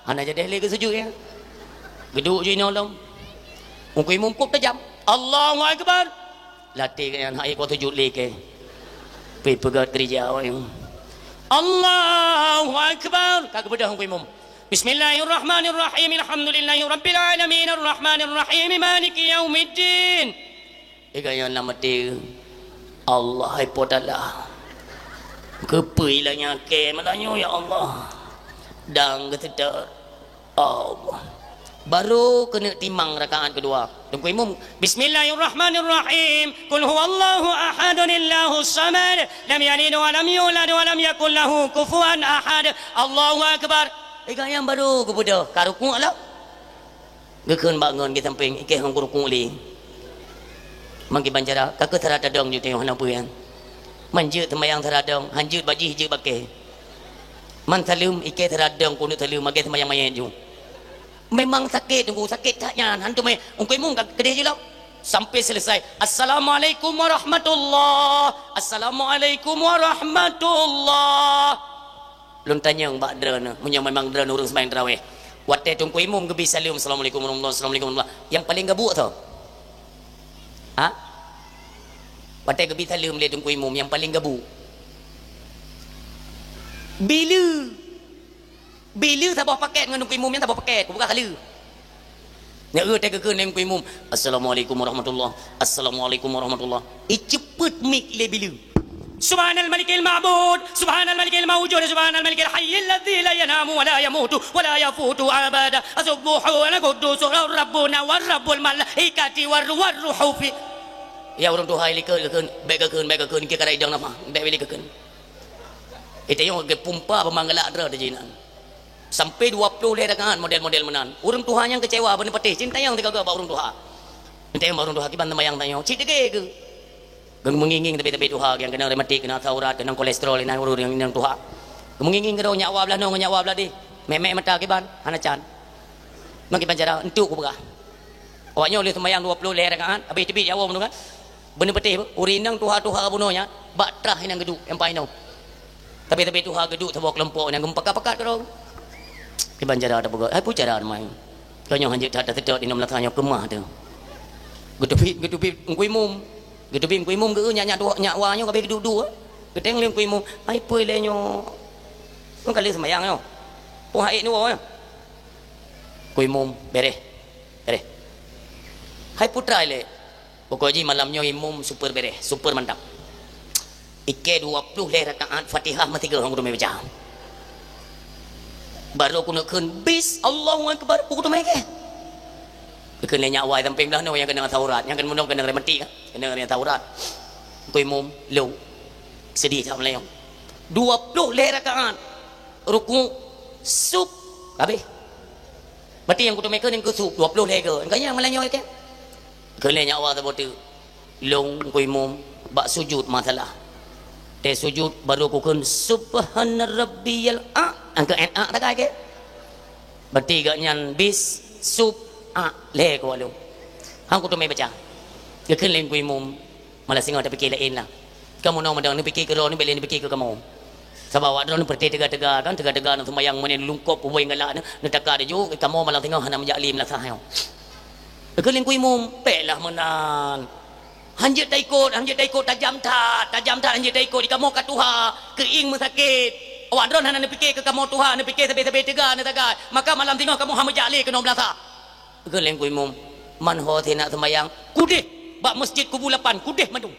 Hana jadeh lé geusujud nyan. Geuduek ju inoe lom. Ungkui mum kôb tajam. Allahu Akbar. Latih nyan hai kôb sujud lé kèe. Pi peugah keurija awaknyan. Allahu Akbar. Ka geubeudôh ungkui mum. Bismillahirrahmanirrahim. Alhamdulillahi rabbil alamin. Arrahmanirrahim. Maliki yaumiddin. Ika nyan lam até, Allah hai Po Taala. Keupeue ilanya kèe meulanyoe ya Allah. Dan geuseutôt Allah. Barô keuneuk timang rakaat keudua. Teungku imum, Bismillahirrahmanirrahim. Qul huwallahu ahadun Allahus samad. Lam yalid wa lam yulad wa lam yakul lahu kufuwan ahad. Allahu Akbar. Ika nyan barô geubeudôh, ka rukuk lom. Geukheun bak ngon di sampéng, ikèh ngon gurukung lé. Mangki bancara, ka keuh sara tadong ju teuh hana peue nyan. Man jeuet seumayang sara dong, han jeuet bak jih jeuet bak kèe. Man saleuem, ikèh sara dong keuneuk saleuem, lagèe seumayang manyèt ju. Memang sakét teungku, sakét that nyan, han teumé ungkui mum ka keudeh ju lom. Sampai selesai. Assalamualaikum warahmatullah. Assalamualaikum warahmatullah. Lôn tanyong bak droeneuh, meunyoe memang droeneuh ureuëng seumayang tarawih. Watèe teungku imum geubi saleuem, "Assalamualaikum warahmatullahi, assalamualaikum warahmatullahi." Nyang paleng gabuk soe? Ha? Watèe geubi saleuem lé teungku imum, nyang paleng gabuk. Bileue. Bileue saboh pakèt ngon teungku imum nyan saboh pakèt, kupeugah saleuem. Nyan, eh, teuka keuneuk imum, "Assalamualaikum warahmatullah. Assalamualaikum warahmatullah." Iceupet mik lé bileue. Subhanal malikil ma'bud, subhanal malikil maujud, subhanal malikil hayyil ladzi la yanamu wa la yamutu wa la yafutu abada. As-subbuhu wal quddusu rabbuna wa rabbul malaikati war ruh, war ruhu fi. Ya ureuëng tuha, likot geukheun, bèk geukheun, bèk geukheun, keu karai dong nama, bèk bili geukheun. Itayong geupumpa peumanggala droe teujinan. Sampai dua ploh lhèe rakaat model-model meunan. Ureuëng tuha nyang keucewa beuneupatéh, cintayang sigaga bak ureuëng tuha. Cintayang bak ureuëng tuha, kiban teumayang tanyoe, cit degé geuh. Geumeungieng-ngieng tapi-tapi tuha, nyang keunong rematik, keunong asam urat, keunong kolesterol, inan ureuëng nyang, nyang tuha. Geumeungieng-ngieng keudroe nyak wa blaih nyoe ngon nyak wa blaih deh. Mek-mek mata kiban, hana can. Meukiban cara, entuk kupeugah. Awak nyoe lheueh seumayang dua ploh lhèe rakaat, habéh teubiet awong tu kan. Beuneupatéh, ureuëng inong tuha-tuha bunoe nyan, bak trah inan geuduek, nyang paih nyoe. Tapi-tapi tuha geuduek saboh keulompok nyang geumeupakat-pakat keudroe. Kiban cara tapeugah, hai peue cara teuma. Tanyoe hanjeuet that taseutôt inong meunasah nyoe keumah teuh. Geuteubiet, geuteubiet ungkui mum. Geuteubiet ungkui mum geu nyak, nyak tuha, nyak wa nyoe ka habéh geuduek-duek. Geutanyong lé ungkui mum, "Hai peue lé nyoe? Nyoe ka lheueh seumayang nyoe. Peue hai nyoe?" Ungkui mum, "Bèrèh. Bèrèh." "Hai peue trai lé?" Pokok jih malam nyoe imum super bèrèh, super mantap. Ikèe dua ploh lhèe rakaat Fatihah meusigoe hana kuteumé baca. Barô keuneuk kheun bis Allahu Akbar, hana kuteumé ikèe. Kheun lé nyak wa sampéng blaih nyoe nyang keunong asam urat, nyang keunong, keunong rematik, keunong asam urat. Ungkui mum, lôn. Seudeh that meulayeue. Dua ploh lhèe rakaat. Rukuk, sub, habéh. Berarti nyang kuteumé kheun nyang keu sub, dua ploh lhèe goe. Nyang ka nyang meulayeue ikèe. Kheun lé nyak wa saboh teuk. Lôn ungkui mum bak sujud masalah. Teuh sujud barô kukheun subhana rabbiyal a. Angka en a tagai kèe. Berarti gobnyan bis sub a lhèe keu lôn. Hana kuteumé baca. Geukheun lé ungkui mum. Malah singoh tapike laén lah. Kamoe nyoe meudang neupike keu droe, neubèk lé neupike keu kamoe. Sabab awak droe neupeureté teuga-teuga kan, teuga-teuga nang seumayang meunan lungkop ubé galak neu, neutaka laju, kamoe malah singoh hana meujak lé meulasah nyoe. Keu lingkui mum, pèk lah meunan. Hanjeuet taikot, hanjeuet taikot, tajam that, tajam that hanjeuet taikot, di kamoe ka tuha, keuieng meusakét. Awak droe hana neupike keu kamoe tuha, neupike sabe-sabe teuga neusagai. Maka malam singoh kamoe hana meujak lé keunoe meulasah. Keu lingkui mum. Man ho teuh nak seumayang, kudeh bak masjid Kubu Lapan, kudeh mandum.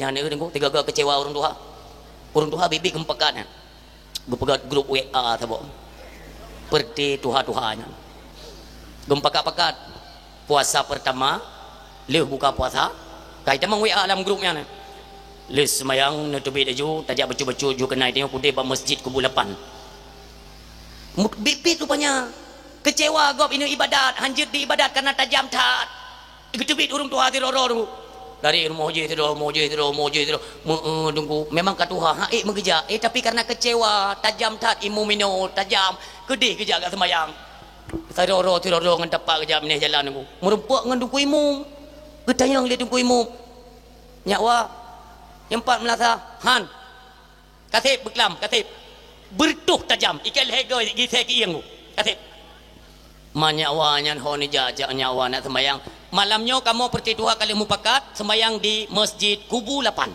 Nyan, eh, Teungku, teuga-ga keucewa ureuëng tuha. Ureuëng tuha biet-biet geumpakat nyan. Geupeugah grup W A saboh. Peureuté tuha-tuha nyan. Geumpakat-pakat. Puasa peurtama, lheueh buka puasa, ka itamong W A lam grup nyan. Lheueh seumayang, neuteubiet laju, tajak bacut-bacut, ju keunan tanyoe kudeh bak masjid Kubu Lapan. Mu-, biet-biet rupanya. Keucewa gob inoe ibadat, hanjeuet di ibadat kareuna tajam that. Geuteubiet ureuëng tuha sidroe-droe Teungku. Dari rumoh jih sidroe, rumoh jih sidroe, rumoh jih sidroe. Meu-, eh, Teungku, memang ka tuha, han ék meugeujak. Eh, tapi kareuna keucewa, tajam that imum inoe, tajam. Keudeh geujak gak seumayang. Sidroe-droe, sidroe-droe ngon tapak geujak binéh jalan Teungku. Meurumpok ngon Teungku Imum. Geutanyong lé Teungku Imum. Nyak Wa, nyang pat meulasa, han. Kaseb beuklam, kaseb. Beureutoh tajam, ikat lhée goe, gisée keuieng. Kaseb. Ma nyak Wa nyan ho neujak, jak nyak Wa nak seumayang. Malam nyoe kamoe peureuté tuha ka lheueh mupakat seumayang di Masjid Kubu Lapan.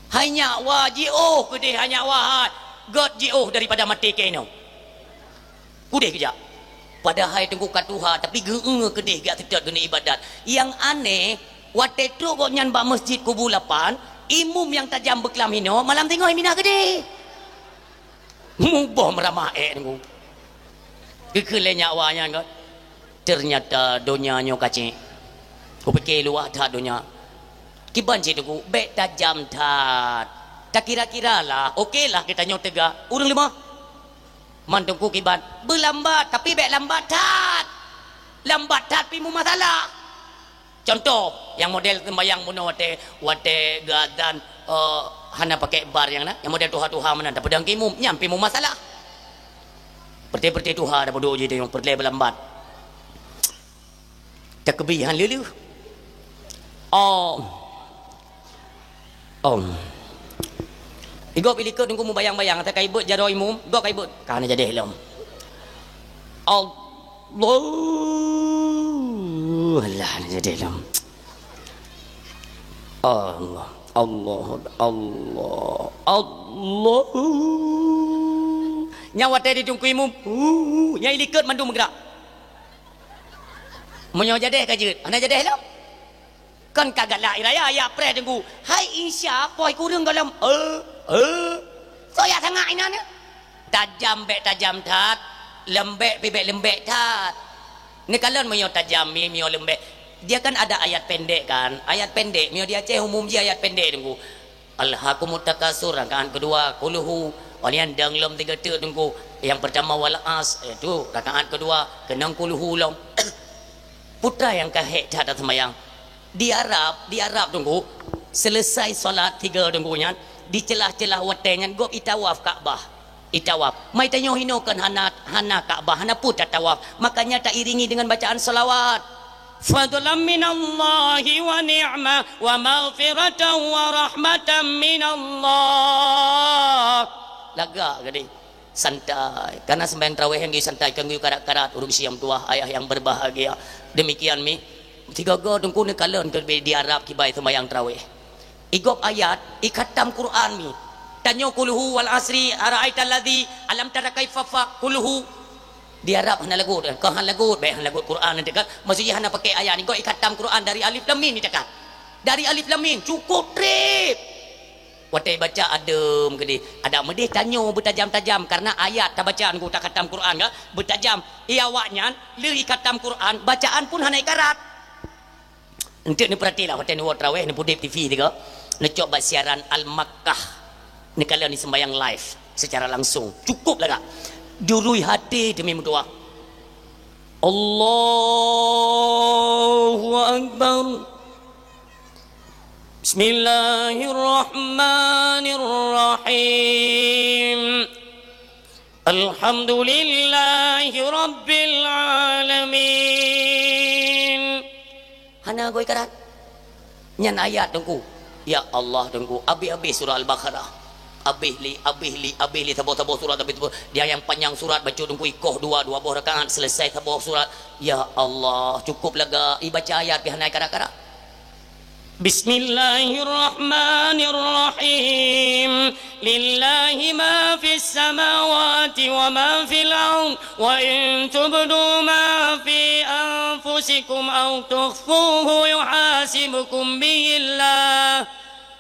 Hai nyak Wa jiôh keudeh, hai nyak Wa hai. Gét jiôh daripada maté keunoe. Kudeh geujak. Padahai Teungku ka tuha, tapi geu-, keudeh geujak seutôt geuneuk ibadat. Nyang aneh, watée trok gobnyan bak Masjid Kubu Lapan, imum nyang tajam beuklam inoe, malam singoh minah keudeh. Muboh meuramah ék Teungku. Geukheun lé nyak Wa nyan kan. Teunyata donya nyoe kacék. Kupike luwah that donya. Kiban cit Teungku, bék tajam that. Takira-kira lah, oke lah geutanyoe teuga. Ureuëng leumah. Man Teungku kiban, beulambat, tapi bék lambat that. Lambat that pih meumasalah. Contoh, nyang model seumayang bunoe watée, watée geuazan, eh, hana pakai bar nyang na, nyang model tuha-tuha meunan, tapeudong keu imum, nyan pih meumasalah. Peureuté-peureuté tuha tapeuduek jih nyang peureulée beulambat. Takeubi han lheueh-lheueh. Oh. Oh. Igob ilikot Teungku meubayang-bayang, ata ka ibeuet jaroe imum, gob ka ibeuet, ka hana jadeh lom. Allah, Allah, hana jadeh lom. Allah, Allah, Allah, Allah. Nyan watée di Teungku imum, uh, nyan ilikot mandum meugerak. Meunyoe jadeh ka jeuet, hana jadeh lom. Kon ka galak raya, ya preh Teungku. Hai Isya, poh kureueng gohlom. Eh, eh. Soe jak sangat inan nyoe? Tajam bék tajam that, leumbek pih bék leumbek that. Neukalon meunyoe tajam, mi-, meunyoe leumbek. Dia kan ada ayat pendek kan? Ayat pendek, meunyoe di Aceh umum jih ayat pendek Teungku. Alhakumut Takatsur, rakaat keudua, Qul Hu. Walian dang lom tiga teuk Teungku. Yang pertama Wal Asr, itu rakaat keudua, keunong Qul Hu lom. Peue treuk nyang ka hék that seumayang. Di Arab, di Arab Teungku, selesai salat tiga Teungku nyan, di celah-celah watée nyan gob itawaf Ka'bah. Itawaf. Mai tanyoe hinoe kan hana, hana Ka'bah, hana peue tatawaf. Makanya tairingi dengan bacaan salawat. Fadlan minallahi wa ni'mah wa maghfiratan wa rahmatan minallah. Lagak geude. Santai. Karena sembahyang tarawih nyang santai, kan geuyue karat-karat, ureuëng siam tuah, ayah yang berbahagia. Demikian mi. Tiga-tiga Teungku neukalon teubiet di Arab kiban sembahyang tarawih. Igob ayat, ikhatam Quran mi. Tanyoe Qul Hu, Wal Asri, Ara'aital ladzi, Alam tara kaifa fa, Qul Hu. Di Arab hana lagot, kon hana lagot, bék hana lagot Quran nanti kan. Maksudnya hana pakai ayat ni, igob ikhatam Quran dari Alif Lam Mim ni tekan. Dari Alif Lam Mim, cukup treb. Watée baca adem keudeh, adak meudeh tanyoe beutajam-tajam karena ayat tabaca Teungku takhatam Quran ka, beutajam. Iya awaknyan lheueh ikhatam Quran, bacaan pun hana ikarat. Enteuk neupeuratilah watée neuwoe tarawih, neupeudeb T V tiga, neucok bak siaran Al-Makkah. Neukalon ni sembahyang live secara langsung. Cukup lagak. Durui hati demi meutuah. Allahu Akbar. Bismillahirrahmanirrahim. Alhamdulillahi rabbil alamin. Hana goi karat. Nyan ayat Teungku. Ya Allah Teungku, abéh-abéh surah Al-Baqarah. Abéh li, abéh li, abéh li, saboh-saboh surat, abéh saboh. Dia nyang panyang surat bacut Teungku ikoh dua, dua boh rakaat, selesai saboh surat. Ya Allah, cukup lagak, ibaca ayat pih hana karat-karat. Bismillahirrahmanirrahim. Lillahi ma fis samawati wa ma fil ard. Wa in tubdu ma fi anfusikum anfusikum aw tukhfuhu yuhasibkum bihillah.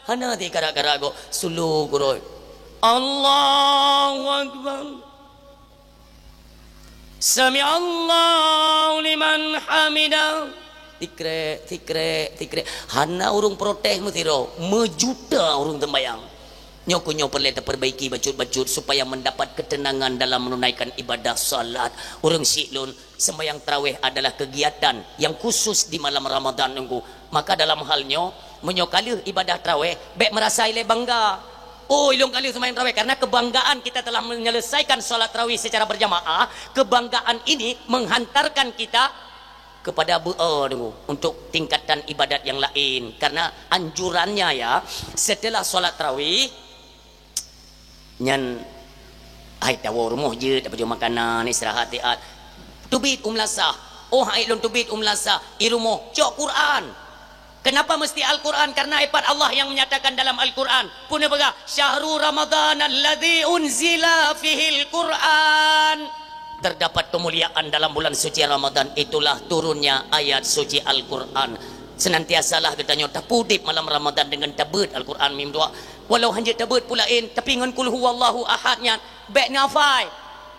Hana tikarak-karak gob, sulu kuroi. Allahu Akbar. Sami'allahu liman hamidah. Tikrek, tikrek, tikrek. Hana ureuëng protes meusidroe, meujuta ureuëng teumbayang. Nyoe keuh nyoe peureulée tapeurbaiki bacut-bacut supaya mendapat ketenangan dalam menunaikan ibadah salat. Ureuëng syiek lôn, sembahyang tarawih adalah kegiatan yang khusus di malam Ramadan nunggu. Maka dalam hal nyoe, meunyoe ka lheueh ibadah tarawih, bék meurasa ilée bangga. Oh, ilôn ka lheueh sembahyang tarawih, karena kebanggaan kita telah menyelesaikan salat tarawih secara berjamaah, kebanggaan ini menghantarkan kita kepada beu-, oh, tunggu, untuk tingkatan ibadat yang lain. Karena anjurannya ya, setelah salat tarawih, nyan, hai tawoe rumoh jeuet, tapajoh makanan, istirahat, tiat. Teubiet u meulasah. Oh, hai lôn teubiet u meulasah, i rumoh, cok Quran. Kenapa mesti Al-Quran? Karena ipat Allah yang menyatakan dalam Al-Quran. Pun dia peugah, "Syahru Ramadan alladzi unzila fihil Quran." Terdapat kemuliaan dalam bulan suci Ramadan, itulah turunnya ayat suci Al-Quran. Senantiasalah geutanyoe tapeudeb malam Ramadan dengan tabeuet Al-Quran mim dua. Walau hana tabeuet peue laén, tapi ngon Qul Huwallahu Ahad nyan, bék neuhafai.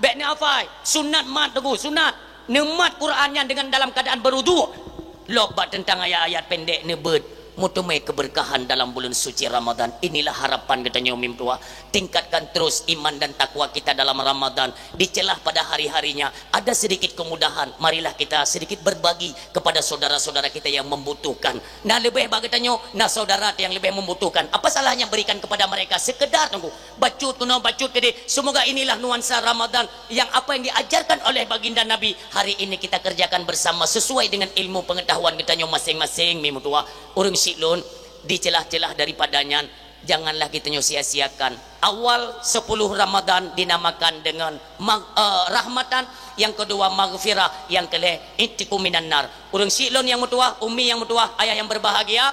Bék neuhafai. Sunat mat teungku, sunat. Neumat Quran nyan dengan dalam keadaan beruduk. Lok bak teuntang ayat-ayat pendek neubeuet, meuteumé keberkahan dalam bulan suci Ramadan. Inilah harapan geutanyoe mim dua. Tingkatkan terus iman dan takwa kita dalam Ramadan. Dicelah pada hari-harinya, ada sedikit kemudahan, marilah kita sedikit berbagi kepada saudara-saudara kita yang membutuhkan. Na leubeh bak geutanyoe, na saudara yang lebih membutuhkan. Apa salahnya berikan kepada mereka sekedar tunggu. Bacut keunoe, bacut keudeh. Semoga inilah nuansa Ramadan yang apa yang diajarkan oleh Baginda Nabi hari ini kita kerjakan bersama sesuai dengan ilmu pengetahuan geutanyoe masing-masing, mim dua. Ureuëng syiek lôn, dicelah-celah daripada nyan, janganlah geutanyoe sia-siakan. Awal sepuluh Ramadan dinamakan dengan mag-, eh, rahmatan, yang kedua maghfirah, yang kelhée itqu minan nar. Ureuëng syiek lôn nyang meutuwah, umi nyang meutuwah, ayah yang berbahagia,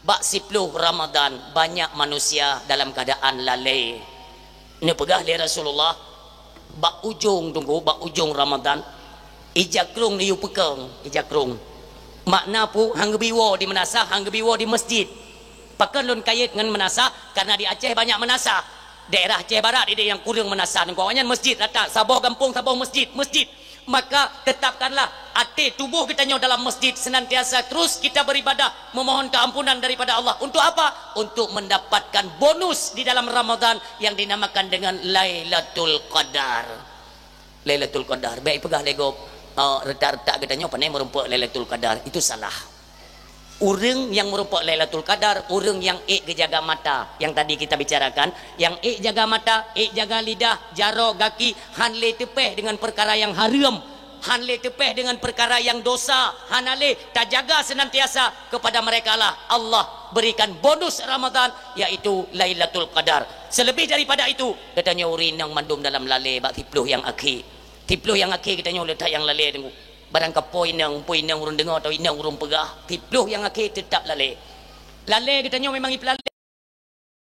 bak siploh Ramadan banyak manusia dalam keadaan lalée. Neupeugah lé Rasulullah, bak ujong tunggu, bak ujong Ramadan, ija krueng neuyue peukeung, ija krueng. Makna peue? Han geubi woe di meunasah, han geubi woe di masjid. Pakon lôn kayét ngon meunasah? Karena di Aceh banyak meunasah. Daerah Aceh Barat ideh nyang kureueng meunasah. Ngon awaknyan masjid rata, saboh gampông saboh masjid, masjid. Maka tetapkanlah até tuboh geutanyoe dalam masjid, senantiasa terus kita beribadah, memohon keampunan daripada Allah. Untuk apa? Untuk mendapatkan bonus di dalam Ramadan yang dinamakan dengan Lailatul Qadar. Lailatul Qadar. Bék peugah lé gob, eh, retak-retak geutanyoe pandai meurumpok Lailatul Qadar. Itu salah. Ureuëng nyang meurumpok Lailatul Qadar, ureuëng nyang ék geujaga mata. Yang tadi kita bicarakan, nyang ék jaga mata, ék jaga lidah, jaroe, gaki, han lé teupéh dengan perkara nyang hareuem, han lé teupéh dengan perkara nyang dosa, hana lé, tajaga senantiasa kepada mereka lah Allah berikan bonus Ramadan, yaitu Lailatul Qadar. Selebih daripada itu, geutanyoe ureuëng inong mandum dalam lalée bak siploh nyang akhé. Siploh nyang akhé geutanyoe le that nyang lalée tunggu. Barang kapo inong, po inong ureuëng deungoe atau inong ureuëng peugah, siploh nyang akhé teutap lalée. Lalée geutanyoe memang ipeulalée.